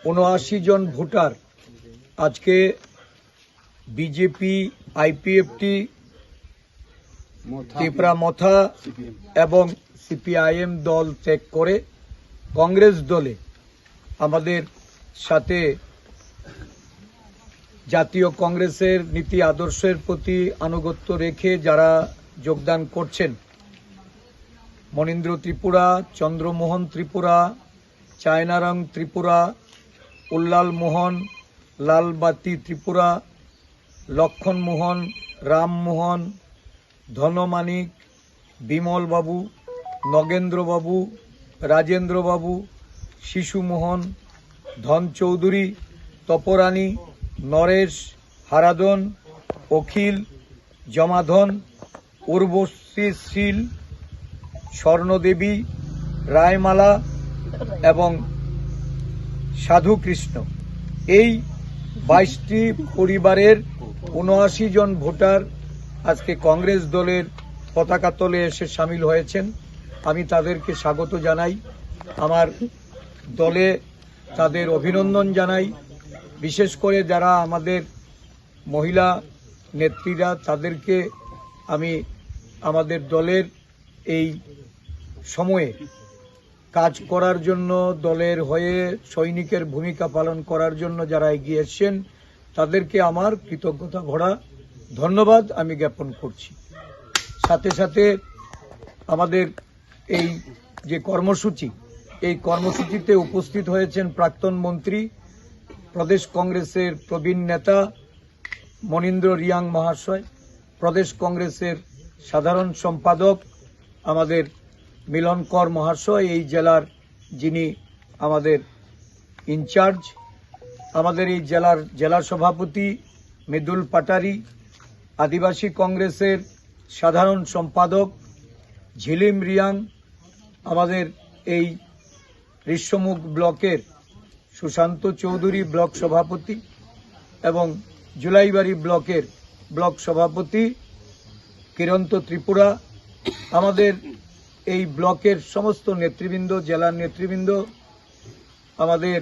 ঊনআশি জন ভোটার আজকে বিজেপি, আইপিএফটি, মথা। তিপ্রা মথা সিপিএম। এবং সিপিআইএম দল ত্যাগ করে কংগ্রেস দলে আমাদের সাথে জাতীয় কংগ্রেসের নীতি আদর্শের প্রতি আনুগত্য রেখে যারা যোগদান করছেন, মনীন্দ্র ত্রিপুরা, চন্দ্রমোহন ত্রিপুরা, চায়নারাং ত্রিপুরা, উল্লাল মোহন, লালবাতি ত্রিপুরা, লক্ষণ মোহন, রাম মোহন, ধনমানিক, বিমল বাবু, নগেন্দ্র বাবু, রাজেন্দ্র বাবু, শিশু মোহন, ধন চৌধুরী, তপরানী, নরেশ, হারাধন, অখিল, জমাধন, উর্বশী শীল, স্বর্ণদেবী, রায়মালা এবং সাধু কৃষ্ণ। এই বাইশটি পরিবারের ঊনআশি জন ভোটার আজকে কংগ্রেস দলের পতাকা তলে এসে সামিল হয়েছেন। আমি তাদেরকে স্বাগত জানাই, আমার দলে তাদের অভিনন্দন জানাই। বিশেষ করে যারা আমাদের মহিলা নেত্রীরা, তাদেরকে আমি আমাদের দলের এই সময়ে কাজ করার জন্য, দলের হয়ে সৈনিকের ভূমিকা পালন করার জন্য যারা এগিয়ে এসছেন, তাদেরকে আমার কৃতজ্ঞতা ভরা ধন্যবাদ আমি জ্ঞাপন করছি। সাথে সাথে আমাদের এই যে কর্মসূচি, এই কর্মসূচিতে উপস্থিত হয়েছেন প্রাক্তন মন্ত্রী, প্রদেশ কংগ্রেসের প্রবীণ নেতা মনীন্দ্র রিয়াং মহাশয়, প্রদেশ কংগ্রেসের সাধারণ সম্পাদক আমাদের মিলন কর মহাশয়, এই জেলার যিনি আমাদের ইনচার্জ, আমাদের এই জেলার জেলা সভাপতি মৃদুল পাটারি, আদিবাসী কংগ্রেসের সাধারণ সম্পাদক ঝিলিম রিয়াং, আমাদের এই ঋষ্যমুখ ব্লকের সুশান্ত চৌধুরী ব্লক সভাপতি এবং জুলাইবাড়ি ব্লকের ব্লক সভাপতি কিরন্ত ত্রিপুরা, আমাদের এই ব্লকের সমস্ত নেতৃবৃন্দ, জেলার নেতৃবৃন্দ, আমাদের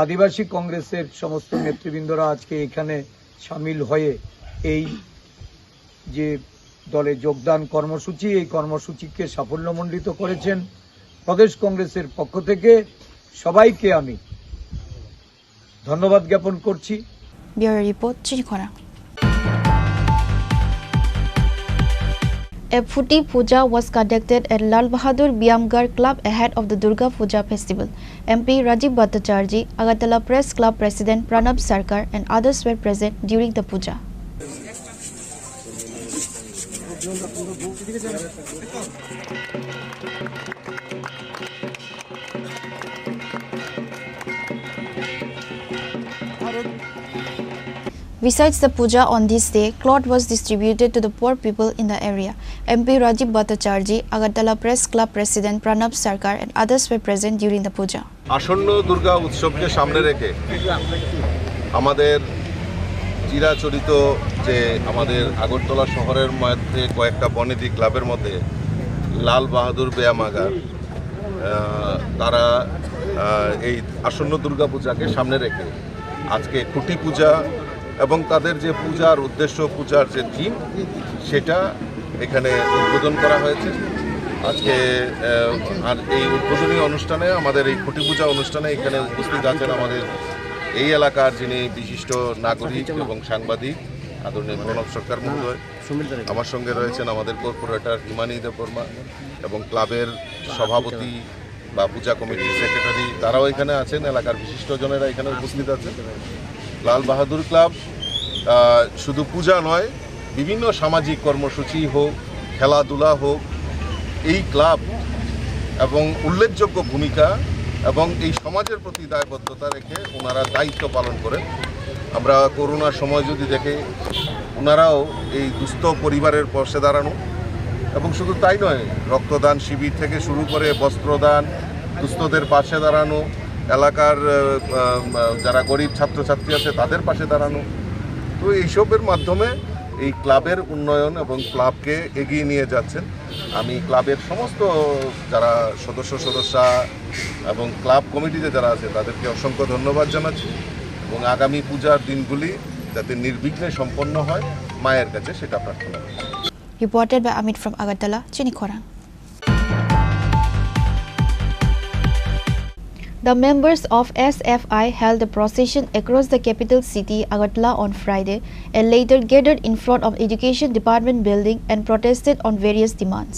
আদিবাসী কংগ্রেসের সমস্ত নেতৃবৃন্দরা আজকে এখানে সামিল হয়ে এই যে দলে যোগদান কর্মসূচি, এই কর্মসূচিকে সাফল্যমণ্ডিত করেছেন। প্রদেশ কংগ্রেসের পক্ষ থেকে সবাইকে আমি ধন্যবাদ জ্ঞাপন করছি। Bureau Report, Chini Khorang. A Phuti Puja was conducted at Lal Bahadur Biyamgarh Club ahead of the Durga Puja festival. M P Rajiv Bhattacharjee, Agartala Press Club President Pranab Sarkar and others were present during the puja. Besides the puja on this day, cloth was distributed to the poor people in the area. M P Rajiv Bhattacharjee, Agartala Press Club President Pranab Sarkar and others were present during the puja. আসন্ন দুর্গা উৎসবকে সামনে রেখে আমাদের চিরাচরিত যে আমাদের আগরতলা শহরের মধ্যে কয়েকটা বনেদি ক্লাবের মধ্যে লাল বাহাদুর ব্যায়ামাগার, আহ, তারা, আহ, এই আসন্ন দুর্গা পূজাকে সামনে রেখে আজকে খুঁটি পূজা এবং তাদের যে পূজার উদ্দেশ্য, পূজার যে থিম, সেটা এখানে উদ্বোধন করা হয়েছে। আজকে, আহ, আর এই উদ্বোধনী অনুষ্ঠানে, আমাদের এই খুঁটি পূজা অনুষ্ঠানে এখানে উপস্থিত আছেন আমাদের এই এলাকার যিনি বিশিষ্ট নাগরিক এবং সাংবাদিক আদরণীয় প্রণব সরকার মহোদয়। আমার সঙ্গে রয়েছেন আমাদের কর্পোরেটর হিমানি দেববর্মা এবং ক্লাবের সভাপতি বা পূজা কমিটির সেক্রেটারি, তারাও এখানে আছেন, এলাকার বিশিষ্ট জনেরা এখানে উপস্থিত আছেন। লাল বাহাদুর ক্লাব, আহ, শুধু পূজা নয়, বিভিন্ন সামাজিক কর্মসূচি হোক, খেলাধুলা হোক, এই ক্লাব এবং উল্লেখযোগ্য ভূমিকা এবং এই সমাজের প্রতি দায়বদ্ধতা রেখে ওনারা দায়িত্ব পালন করেন। আমরা করোনার সময় যদি দেখি, ওনারাও এই দুস্থ পরিবারের পাশে দাঁড়ানো এবং শুধু তাই নয়, রক্তদান শিবির থেকে শুরু করে বস্ত্রদান, দুস্থদের পাশে দাঁড়ানো, এলাকার, আহ, আহ, যারা গরিব ছাত্রছাত্রী আছে তাদের পাশে দাঁড়ানো। তো এইসবের মাধ্যমে এই ক্লাবের উন্নয়ন এবং ক্লাবকে এগিয়ে নিয়ে যাচ্ছেন। আমি ক্লাবের সমস্ত যারা সদস্য সদস্যা এবং ক্লাব কমিটিতে যারা আছে তাদেরকে অসংখ্য ধন্যবাদ জানাচ্ছি এবং আগামী পূজার দিনগুলি যাতে নির্বিঘ্নে সম্পন্ন হয়, মায়ের কাছে সেটা প্রার্থনা করছি। Reported by Amit from Agartala, Chini Khorang. The members of S F I held a procession across the capital city, Agartala, on Friday and later gathered in front of Education Department building and protested on various demands.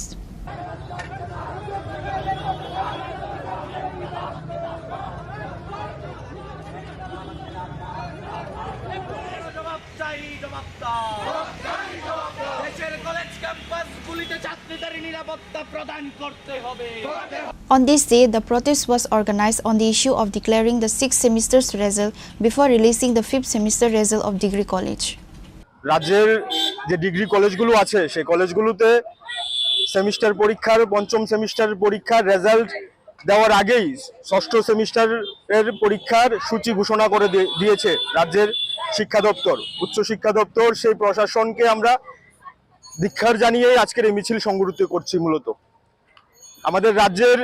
On this day, the protest was organized on the issue of declaring the sixth semester's result before releasing the fifth semester result of degree college. রাজ্যের যে ডিগ্রি কলেজগুলো আছে, সেই কলেজগুলোতে সেমিস্টার পরীক্ষার, পঞ্চম সেমিস্টার পরীক্ষার রেজাল্ট দেওয়ার আগেই ষষ্ঠ সেমিস্টারের পরীক্ষার সূচি ঘোষণা করে দিয়ে-, দিয়েছে রাজ্যের শিক্ষা দপ্তর, উচ্চ শিক্ষা দপ্তর। সেই প্রশাসনকে আমরা ধিক্কার জানিয়েই আজকের এই মিছিল সংগঠিত করছি। মূলত আমাদের রাজ্যের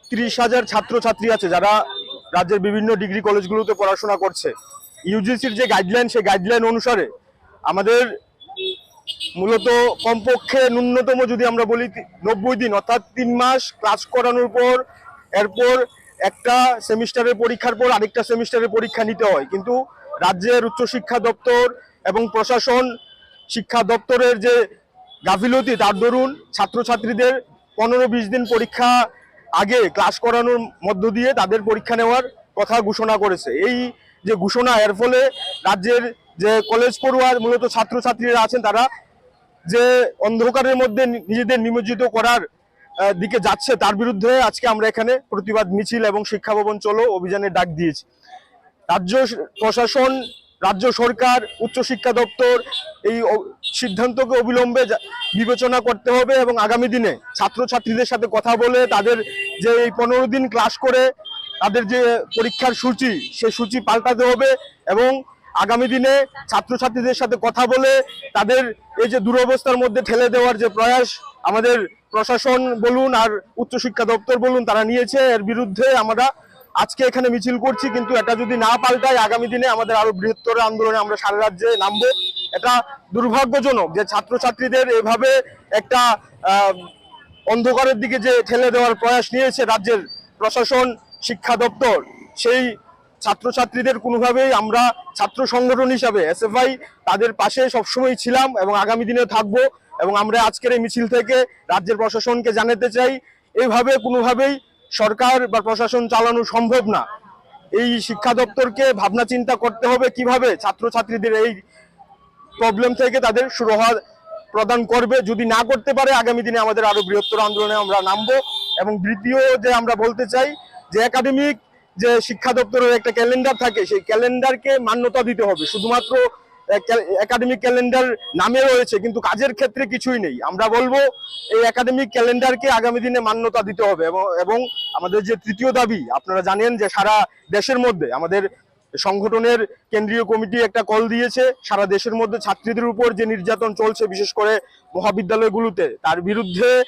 ত্রিশ হাজার ছাত্রছাত্রী আছে, যারা রাজ্যের বিভিন্ন ডিগ্রি কলেজগুলোতে পড়াশোনা করছে। ইউজিসির যে গাইডলাইন, সেই গাইডলাইন অনুসারে আমাদের মূলত কমপক্ষে ন্যূনতম যদি আমরা বলি, তি-, নব্বই দিন, অর্থাৎ তিন মাস ক্লাস করানোর পর এরপর একটা সেমিস্টারের পরীক্ষার পর আরেকটা সেমিস্টারের পরীক্ষা নিতে হয়। কিন্তু রাজ্যের উচ্চশিক্ষা দপ্তর এবং প্রশাসন, শিক্ষা দপ্তরের যে গাফিলতি, তার দরুন ছাত্রছাত্রীদের পনেরো বিশ দিন পরীক্ষা আগে ক্লাস করানোর মধ্য দিয়ে তাদের পরীক্ষা নেওয়ার কথা ঘোষণা করেছে। এই যে ঘোষণা, এর ফলে রাজ্যের যে কলেজ পড়ুয়া মূলত ছাত্রছাত্রীরা আছেন, তারা যে অন্ধকারের মধ্যে নি-, নিজেদের নিমজ্জিত করার, আহ, দিকে যাচ্ছে, তার বিরুদ্ধে আজকে আমরা এখানে প্রতিবাদ মিছিল এবং শিক্ষা ভবন চলো অভিযানের ডাক দিয়েছি। রাজ্য স-, প্রশাসন, রাজ্য সরকার, উচ্চশিক্ষা দপ্তর এই অ-, সিদ্ধান্তকে অবিলম্বে যা-, বিবেচনা করতে হবে এবং আগামী দিনে ছাত্রছাত্রীদের সাথে কথা বলে তাদের যে এই পনেরো দিন ক্লাস করে তাদের যে পরীক্ষার সূচি, সেই সূচি পাল্টাতে হবে এবং আগামী দিনে ছাত্রছাত্রীদের সাথে কথা বলে তাদের এই যে দুরবস্থার মধ্যে ঠেলে দেওয়ার যে প্রয়াস আমাদের প্রশাসন বলুন আর উচ্চশিক্ষা দপ্তর বলুন, তারা নিয়েছে, এর বিরুদ্ধে আমরা আজকে এখানে মিছিল করছি। কিন্তু এটা যদি না পাল্টায়, আগামী দিনে আমাদের আরো বৃহত্তর আন্দোলনে আমরা সারা রাজ্যে নামবো। এটা দুর্ভাগ্যজনক যে ছাত্রছাত্রীদের এভাবে একটা, আহ, অন্ধকারের দিকে যে ঠেলে দেওয়ার প্রয়াস নিয়েছে রাজ্যের প্রশাসন, শিক্ষা দপ্তর, সেই ছাত্রছাত্রীদের কোনোভাবেই আমরা ছাত্র সংগঠন হিসাবে এসএফআই তাদের পাশে সবসময় ছিলাম এবং আগামী দিনে থাকবো। এবং আমরা আজকের এই মিছিল থেকে রাজ্যের প্রশাসনকে জানাতে চাই, এইভাবে কোনোভাবেই সরকার বা প্রশাসন চালানো সম্ভব না। এই শিক্ষা দপ্তরকে ভাবনা চিন্তা করতে হবে কিভাবে ছাত্রছাত্রীদের এই প্রবলেম থেকে তাদের সুরাহা প্রদান করবে। যদি না করতে পারে, আগামী দিনে আমাদের আরো বৃহত্তর আন্দোলনে আমরা নামবো। এবং দ্বিতীয় যে আমরা বলতে চাই যে একাডেমিক যে শিক্ষা দপ্তরের একটা ক্যালেন্ডার থাকে, সেই ক্যালেন্ডারকে মান্যতা দিতে হবে। শুধুমাত্র একাডেমিক ক্যালেন্ডার নামে রয়েছে, কিন্তু কাজের ক্ষেত্রে কিছুই নেই। আমরা বলবো এই একাডেমিক ক্যালেন্ডারকে আগামী দিনে মান্যতা দিতে হবে। এবং এবং আমাদের যে তৃতীয় দাবি, আপনারা জানেন যে সারা দেশের মধ্যে আমাদের সংগঠনের কেন্দ্রীয় কমিটি একটা কল দিয়েছে, সারা দেশের মধ্যে ছাত্রীদের উপর যে নির্যাতন চলছে, বিশেষ করে মহাবিদ্যালয়গুলোতে, তার বিরুদ্ধে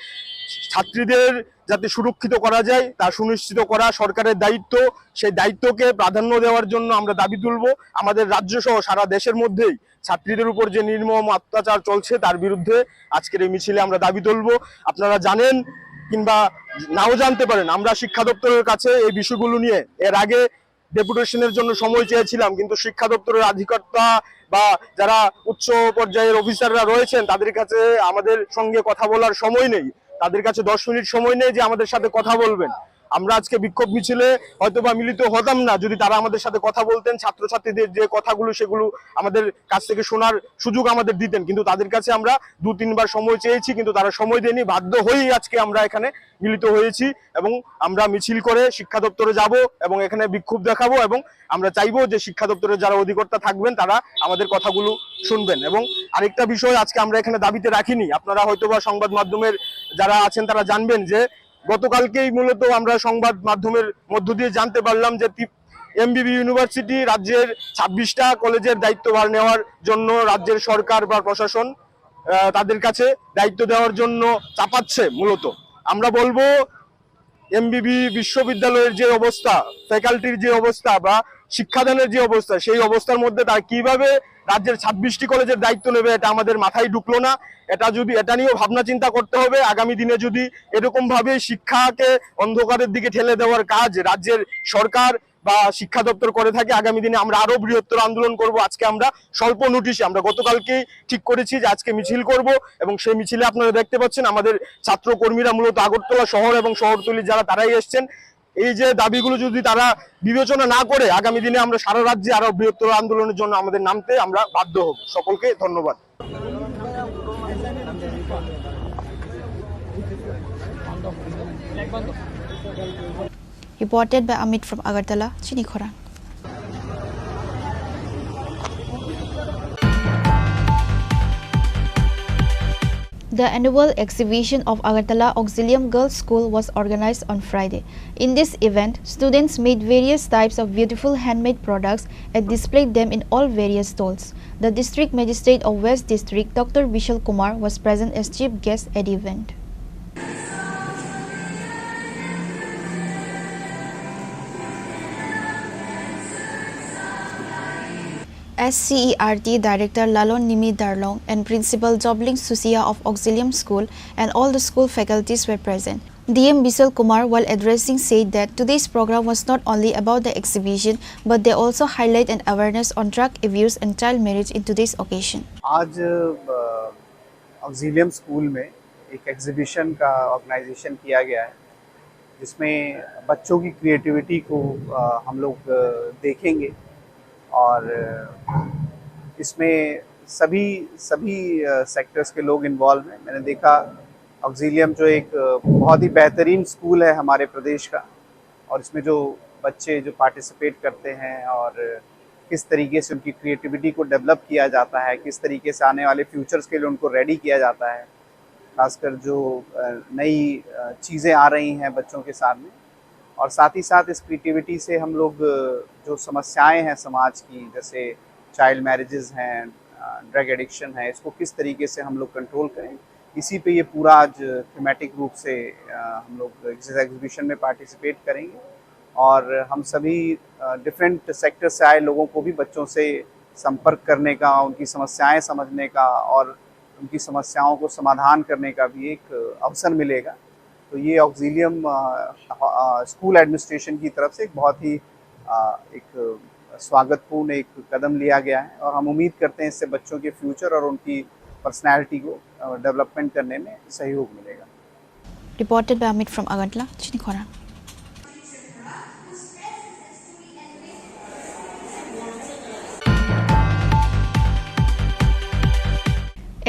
ছাত্রীদের যাতে সুরক্ষিত করা যায়, তা সুনিশ্চিত করা সরকারের দায়িত্ব। সেই দায়িত্বকে প্রাধান্য দেওয়ার জন্য আমরা দাবি তুলব। আমাদের রাজ্য সহ সারা দেশের মধ্যেই ছাত্রীদের উপর যে নির্মম অত্যাচার চলছে, তার বিরুদ্ধে আজকের এই মিছিলে আমরা দাবি তুলব। আপনারা জানেন কিংবা নাও জানতে পারেন, আমরা শিক্ষা দপ্তরের কাছে এই বিষয়গুলো নিয়ে এর আগে ডেপুটেশনের জন্য সময় চেয়েছিলাম, কিন্তু শিক্ষা দপ্তরের অধিকর্তা বা যারা উচ্চ পর্যায়ের অফিসাররা রয়েছেন, তাদের কাছে আমাদের সঙ্গে কথা বলার সময় নেই। তাদের কাছে দশ মিনিট সময় নেই যে আমাদের সাথে কথা বলবেন। আমরা আজকে বিক্ষোভ মিছিলে হয়তো বা মিলিত হতাম না যদি তারা আমাদের সাথে কথা বলতেন, ছাত্রছাত্রীদের যে কথাগুলো সেগুলো আমাদের কাছ থেকে শোনার সুযোগ আমাদের দিতেন, কিন্তু তাদের কাছে আমরা দু তিনবার সময় চেয়েছি, কিন্তু তারা সময় দেয়নি। বাধ্য হয়েই আজকে আমরা এখানে মিলিত হয়েছি এবং আমরা মিছিল করে শিক্ষা দপ্তরে যাব এবং এখানে বিক্ষোভ দেখাবো এবং আমরা চাইবো যে শিক্ষা দপ্তরের যারা অধিকর্তা থাকবেন, তারা আমাদের কথাগুলো শুনবেন। এবং আরেকটা বিষয় আজকে আমরা এখানে দাবিতে রাখিনি, আপনারা হয়তো বা সংবাদ মাধ্যমের যারা আছেন, তারা জানবেন যে গতকালকেই মূলত আমরা সংবাদ মাধ্যমের মধ্য দিয়ে জানতে পারলাম যে তি- এমবিবি ইউনিভার্সিটি রাজ্যের ছাব্বিশটা কলেজের দায়িত্বভার নেওয়ার জন্য রাজ্যের সরকার বা প্রশাসন, আহ, তাদের কাছে দায়িত্ব দেওয়ার জন্য চাপাচ্ছে মূলত। আমরা বলবো, এমবিবি বিশ্ববিদ্যালয়ের যে অবস্থা, ফ্যাকাল্টির যে অবস্থা বা শিক্ষাদানের যে অবস্থা, সেই অবস্থার মধ্যে তারা কিভাবে রাজ্যের ছাব্বিশটি কলেজের দায়িত্ব নেবে, এটা আমাদের মাথায় ঢুকলো না। এটা যদি, এটা নিয়েও ভাবনা চিন্তা করতে হবে। আগামী দিনে যদি এরকম ভাবে শিক্ষাকে অন্ধকারের দিকে ঠেলে দেওয়ার কাজ রাজ্যের সরকার বা শিক্ষা দপ্তর করে থাকে, আগামী দিনে আমরা আরো বৃহত্তর আন্দোলন করব। আজকে আমরা স্বল্প নোটিশে, আমরা গতকালকেই ঠিক করেছি যে আজকে মিছিল করব এবং সেই মিছিলে আপনারা দেখতে পাচ্ছেন আমাদের ছাত্র কর্মীরা মূলত আগরতলা শহর এবং শহরতলির যারা, তারাই এসছেন। এই যে দাবিগুলো যদি তারা বিবেচনা না করে, আগামী দিনে আমরা সারা রাজ্যে আরো বৃহত্তর আন্দোলনের জন্য আমাদের নামতে আমরা বাধ্য হব। সকলকে ধন্যবাদ। Reported by Amit from Agartala, Chini Khorang. The annual exhibition of Agartala Auxilium Girls School was organized on Friday. In this event, students made various types of beautiful handmade products and displayed them in all various stalls. The District Magistrate of West District, Doctor Bishal Kumar, was present as chief guest at the event. S C E R T Director Lalon Nimi Darlong and Principal Jobling Susia of Auxilium School and all the school faculties were present. D M Bishal Kumar, while addressing, said that today's program was not only about the exhibition, but they also highlight an awareness on drug abuse and child marriage in today's occasion. आज, अ, ऑक्सिलियम स्कूल में एक एग्जीबिशन का ऑर्गेनाइजेशन किया गया है, जिसमें बच्चों की क्रिएटिविटी को, अ, हम लोग, अ, देखेंगे और, अ, इसमें सभी, सभी, अ, सेक्टर्स के लोग इन्वॉल्व हैं। मैंने देखा, ऑक्सिलियम जो एक, अ, बहुत ही बेहतरीन स्कूल है हमारे प्रदेश का, और इसमें जो बच्चे जो पार्टिसिपेट करते हैं और किस तरीके से उनकी क्रिएटिविटी को डेवलप किया जाता है, किस तरीके से आने वाले फ्यूचर्स के लिए उनको रेडी किया जाता है, खासकर जो, अ, नई, अ, चीज़ें आ रही हैं बच्चों के सामने। और साथ ही साथ इस क्रिएटिविटी से हम लोग, अ, जो समस्याएं हैं समाज की, जैसे चाइल्ड मैरिजेस हैं, अ, ड्रग एडिक्शन है, इसको किस तरीके से हम लोग कंट्रोल करें, इसी पे ये पूरा आज थीमेटिक रूप से, अ, हम लोग इस एग्जीबिशन में पार्टिसिपेट करेंगे। और हम सभी, अ, डिफरेंट सेक्टर से आए लोगों को भी बच्चों से संपर्क करने का, उनकी समस्याएं समझने का और उनकी समस्याओं को समाधान करने का भी एक अवसर मिलेगा। तो ये ऑक्सिलियम, अ, अ, स्कूल एडमिनिस्ट्रेशन की तरफ से एक बहुत ही, अ, एक स्वागतपूर्ण एक कदम लिया गया है और हम उम्मीद करते हैं इससे बच्चों के फ्यूचर और उनकी पर्सनैलिटी को, अ, डेवलपमेंट करने में सहयोग मिलेगा। Reported by Amit from Agartala, Chini Khorang.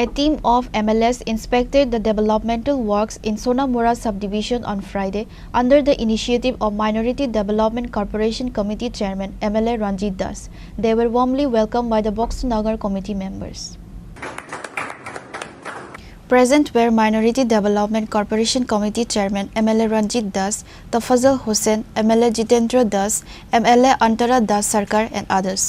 A team of M L As inspected the developmental works in Sonamura subdivision on Friday under the initiative of Minority Development Corporation Committee Chairman M L A Ranjit Das. They were warmly welcomed by the Boxu Nagar committee members. Present were Minority Development Corporation Committee Chairman M L A Ranjit Das, Tafazal Hussain, M L A Jitendra Das, M L A Antara Das Sarkar and others.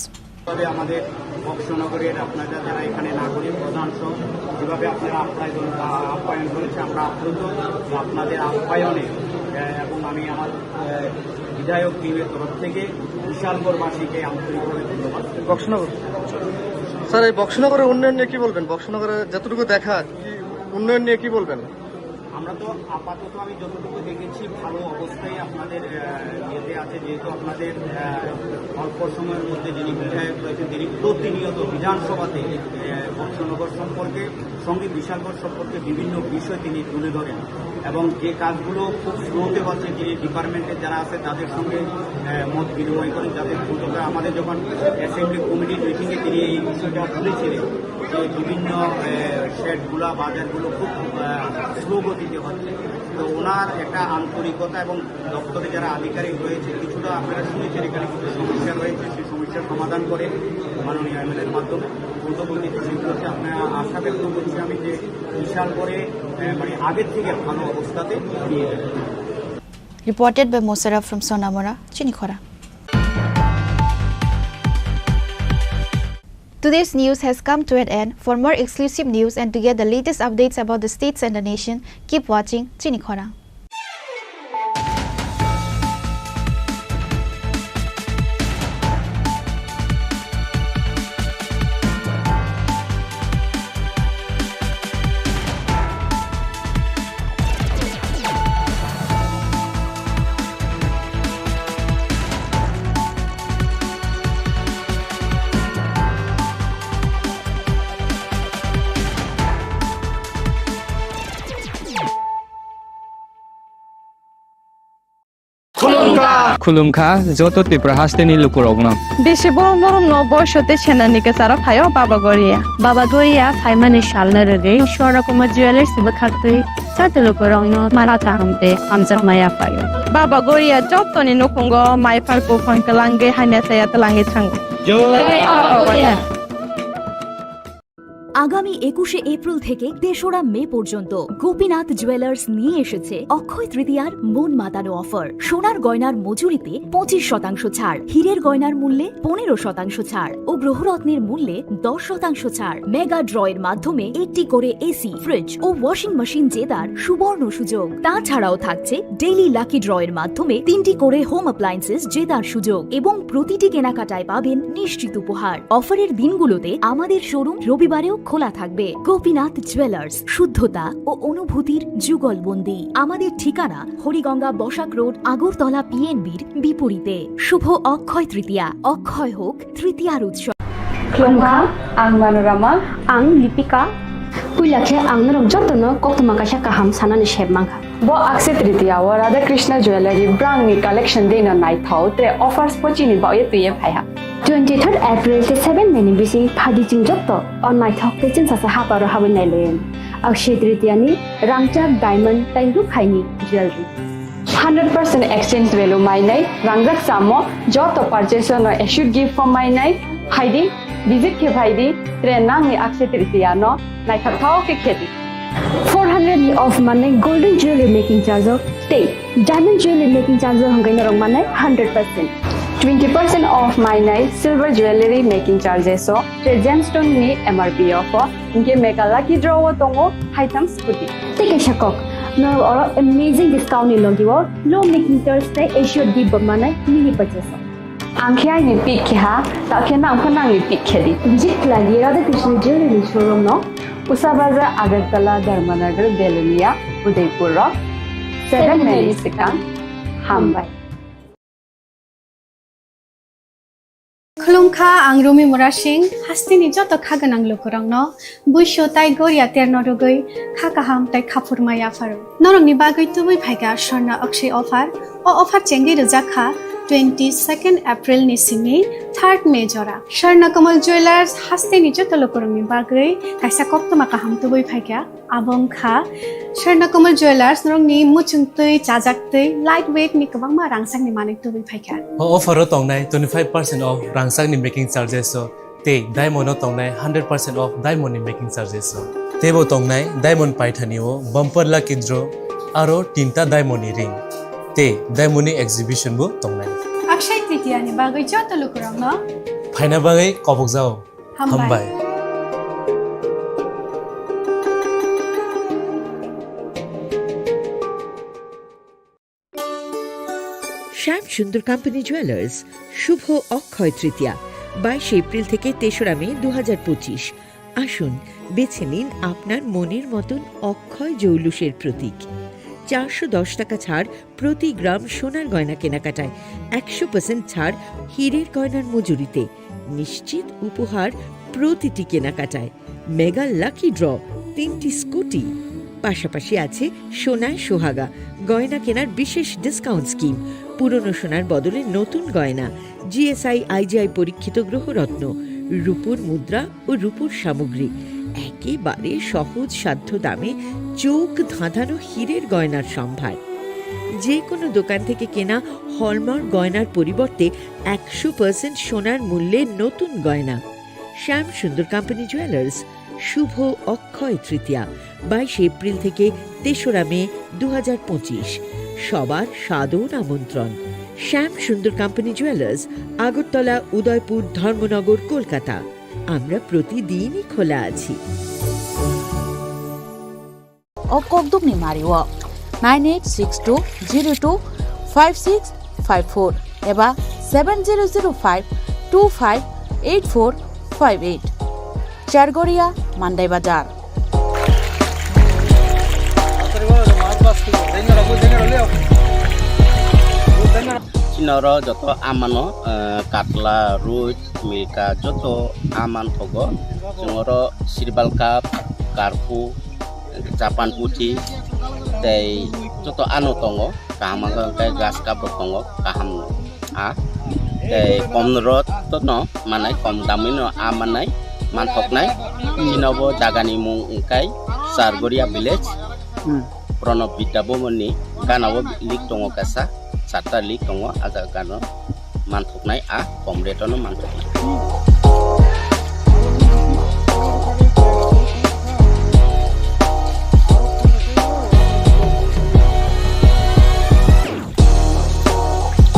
তবে আমাদের বক্সনগরের আপনারা যারা এখানে নাগরিক প্রধান সহ যেভাবে আপনারা আপ্যায়ন, আপ্যায়ন করেছে, আমরা আপ্লুত যে আপনাদের আপ্যায়নে, আহ, এবং আমি আমার, আহ, বিধায়ক টিমের তরফ থেকে বিশালগড়বাসীকে আন্তরিকভাবে ধন্যবাদ। বক্সনগর, স্যার, এই বক্সনগরের উন্নয়ন নিয়ে কি বলবেন? বক্সনগরে যতটুকু দেখা, কি উন্নয়ন নিয়ে কি বলবেন? আমরা তো আপাতত আমি যতটুকু দেখেছি ভালো অবস্থায় আপনাদের, আহ, ইয়েতে আছে, যেহেতু আপনাদের, আহ, অল্প সময়ের মধ্যে যিনি বিধায়ক রয়েছেন তিনি প্রতিনিয়ত বিধানসভাতে, আহ, বক্সনগর সম্পর্কে, সঙ্গে বিশালগড় সম্পর্কে বিভিন্ন বিষয় তিনি তুলে ধরেন এবং যে কাজগুলো খুব স্লোতে হচ্ছে, যে ডিপার্টমেন্টে যারা আছে তাদের সঙ্গে, আহ, মত বিনিময় করেন, যাতে দ্রুত করে আমাদের যখন অ্যাসেম্বলি কমিটির মিটিংয়ে তিনি এই বিষয়টা তুলেছিলেন যে বিভিন্ন, আহ, শেডগুলা, বাজারগুলো খুব, আহ, স্লো গতিতে হচ্ছে। তো ওনার একটা আন্তরিকতা এবং দপ্তরে যারা আধিকারিক রয়েছে, কিছুটা আপনারা শুনেছেন এখানে কিছু সমস্যা রয়েছে, সেই সমস্যার সমাধান করে মাননীয় এমএলএর মাধ্যমে দ্রুত গতিতে সেগুলোকে আমরা আশা ব্যক্ত করছি আমি যে বিশাল করে, আহ, মানে আগের থেকে ভালো অবস্থাতে নিয়ে যাবে। Reported by Mosara from Sonamura, Chini Khorang. Today's news has come to an end. For more exclusive news and to get the latest updates about the states and the nation, keep watching Chini Khorang. Khulumkha. Khulumkha joto Tripura hasteni lukurokno. Bisi borom borom no boiso tei senani kwcharo phaio Baba Goria. Baba Goria phaimani salno rwgwi Swarna Kumar Jewellers bwkhaktwi joto lukurokno mala kaham tei hamjakma yaphaio. Baba Goria jotoni nukhungo mai phar buphang kwlangwi hamya chaya twlangwi thango. Jai Baba Goria. আগামী একুশে এপ্রিল থেকে তেসরা মে পর্যন্ত গোপীনাথ জুয়েলার্স নিয়ে এসেছে অক্ষয় তৃতীয়ার মন মাতানো অফার। সোনার গয়নার মজুরিতে পঁচিশ শতাংশ ছাড়, হীরের গয়নার মূল্যে পনেরো শতাংশ ছাড় ও গ্রহরত্নের মূল্যে দশ শতাংশ ছাড়। মেগা ড্রয়ের মাধ্যমে একটি করে এসি, ফ্রিজ ও ওয়াশিং মেশিন জেতার সুবর্ণ সুযোগ। তাছাড়াও থাকছে ডেইলি লাকি ড্রয়ের মাধ্যমে তিনটি করে হোম অ্যাপ্লায়েন্সেস জেতার সুযোগ এবং প্রতিটি কেনাকাটায় পাবেন নিশ্চিত উপহার। অফারের দিনগুলোতে আমাদের শোরুম রবিবারেও খোলা থাকবে। গোপীনাথ জুয়েলার্স, শুদ্ধতা ও অনুভূতির যুগলবন্দি। আমাদের ঠিকানা হরিগঙ্গা বসাক রোড, আগরতলা পিএনবির বিপরীতে। শুভ অক্ষয় তৃতীয়া, অক্ষয় হোক তৃতীয়ার উৎসব। Khulumkha, ang Manorama. Ang Lipika. Puila khe ang norok jotono koktwma kaisa kaham sanani sep mankha. Bo Akshaya Tritiya o Radha Krishna Jewellery brangni collection dino naithok, tre offers pochini baoye twiye phaiha. Twenty third April tei seven May ni bising phaidi chwng joto o naithok tei chwngsasa haparo habwi nailaiwi. Akshaya Tritiya ni rangchak diamond tei rukhaini jewellery. Hundred percent exchange value mainai, rangjak samo, joto purchase no assured gift form mainai, phaidi, visit khe phaidi, tre nangni Akshaya Tritiya no naithok thok khe khedi. Four hundred ni off manai golden jewelry making charge o tei diamond jewelry making charge o hwnkhai norok manai hundred percent. Twenty percent off mainai silver jewelry making charges o tre gemstone ni M R P o pho. Hinkhe mega lucky draw o tongo haitham scooty. Tei kaisa kok, norok oro amazing discount ni logi o low making charge tei assured gift bo manai mini purchase o. Ang khe aini pick khe ha, ta khe nang pho nangni pick khe di. Jit lagi Radha Krishna Jewelry ni showroom no. Usa Bazar, Agartala, Dharmanagar, Belonia, Udaipur o. Seven May ni swkang. Hambai. Kha ang Rumi Murasing, hasteni joto kha gwnang lukurokno buisu tai goria terno rwgwi kha kaham tai khaphurma yapharo. Norokni bagwi tubui phaikha Swarna Akshay offer. O offer chengwi rwjak kha twenty second April ni simi third May jora. Swarna Kamal Jewellers hasteni joto lukurokni bagwi kaisa koktwma kaham tubui phaikha. Abo wngkha Swarna Kamal Jewellers, norokni muchung twi, chajak twi, light weight ni kwbangma rangchakni manwi tubui phaikha. O offer o tongnai twenty five percent off rangchakni making charges o tei diamond o tongnai hundred percent off diamond ni making charges o. Teibo tongnai diamond paithani o bumper lucky draw aro tinta diamond ni ring tei diamond ni exhibition bo tongnai. Akshay Tritiya ni bagwi joto lukurokno phaina bagwi kobokjao. Hambai. Hambai. শ্যাম সুন্দর company jewellers, শুভ অক্ষয় তৃতীয়া, বাইশে এপ্রিল থেকে তেসরা মে দু হাজার পঁচিশ। আসুন, বেছে নিন আপনার মনের মতন অক্ষয় জৌলুসের প্রতীক। চারশো দশ টাকা ছাড় প্রতি গ্রাম সোনার গয়না কেনাকাটায়, একশো পার্সেন্ট ছাড় হীরের গয়নার মজুরিতে, নিশ্চিত উপহার প্রতিটি কেনাকাটায়, মেগা লাকি ড্র, তিনটি স্কুটি। পাশাপাশি আছে সোনায় সোহাগা, গয়না কেনার বিশেষ ডিসকাউন্ট স্কিম, পুরনো সোনার বদলে নতুন গয়না, জিএসআই আইজিআই পরীক্ষিত গ্রহরত্ন, রূপোর মুদ্রা ও রূপোর সামগ্রী, একেবারে সহজ সাধ্য দামে চোখ ধাঁধানো হীরের গয়নার সম্ভার। যে কোনো দোকান থেকে কেনা হলমার্ক গয়নার পরিবর্তে একশো পার্সেন্ট সোনার মূল্যে নতুন গয়না। শ্যাম সুন্দর কোম্পানি জুয়েলার্স, শুভ অক্ষয় তৃতীয়া, বাইশে এপ্রিল থেকে তেসরা মে দু হাজার পঁচিশ। সবার সাদর আমন্ত্রণ। শ্যাম সুন্দর কোম্পানি জুয়েলার্স, আগরতলা, উদয়পুর, ধর্মনগর, কলকাতা। আমরা প্রতিদিনই খোলা আছি। O kokdukni mario nine eight six two zero two five six five four eba seven zero zero five two five eight four five eight. Chargoria, Mandai Bazar. Chini oro joto amano, eh, katla, roi, milka joto aman thogo. Chwng oro sirbal cup, karpu, Japan puthi tei joto ano tongo, kaham wngkha hwnkhe grass cup rok tongo, kaham no a tei kom rok no manai, kom damwi no a manai, manthoknai. Chini bo jaga ni mung wngkha Chargoria village, Hmm. Pranab Vidya Bhavan ni gana o lik tongo kaisa, charta lik tongo, a jaga no manthoknai, a kom rate no manthoknai.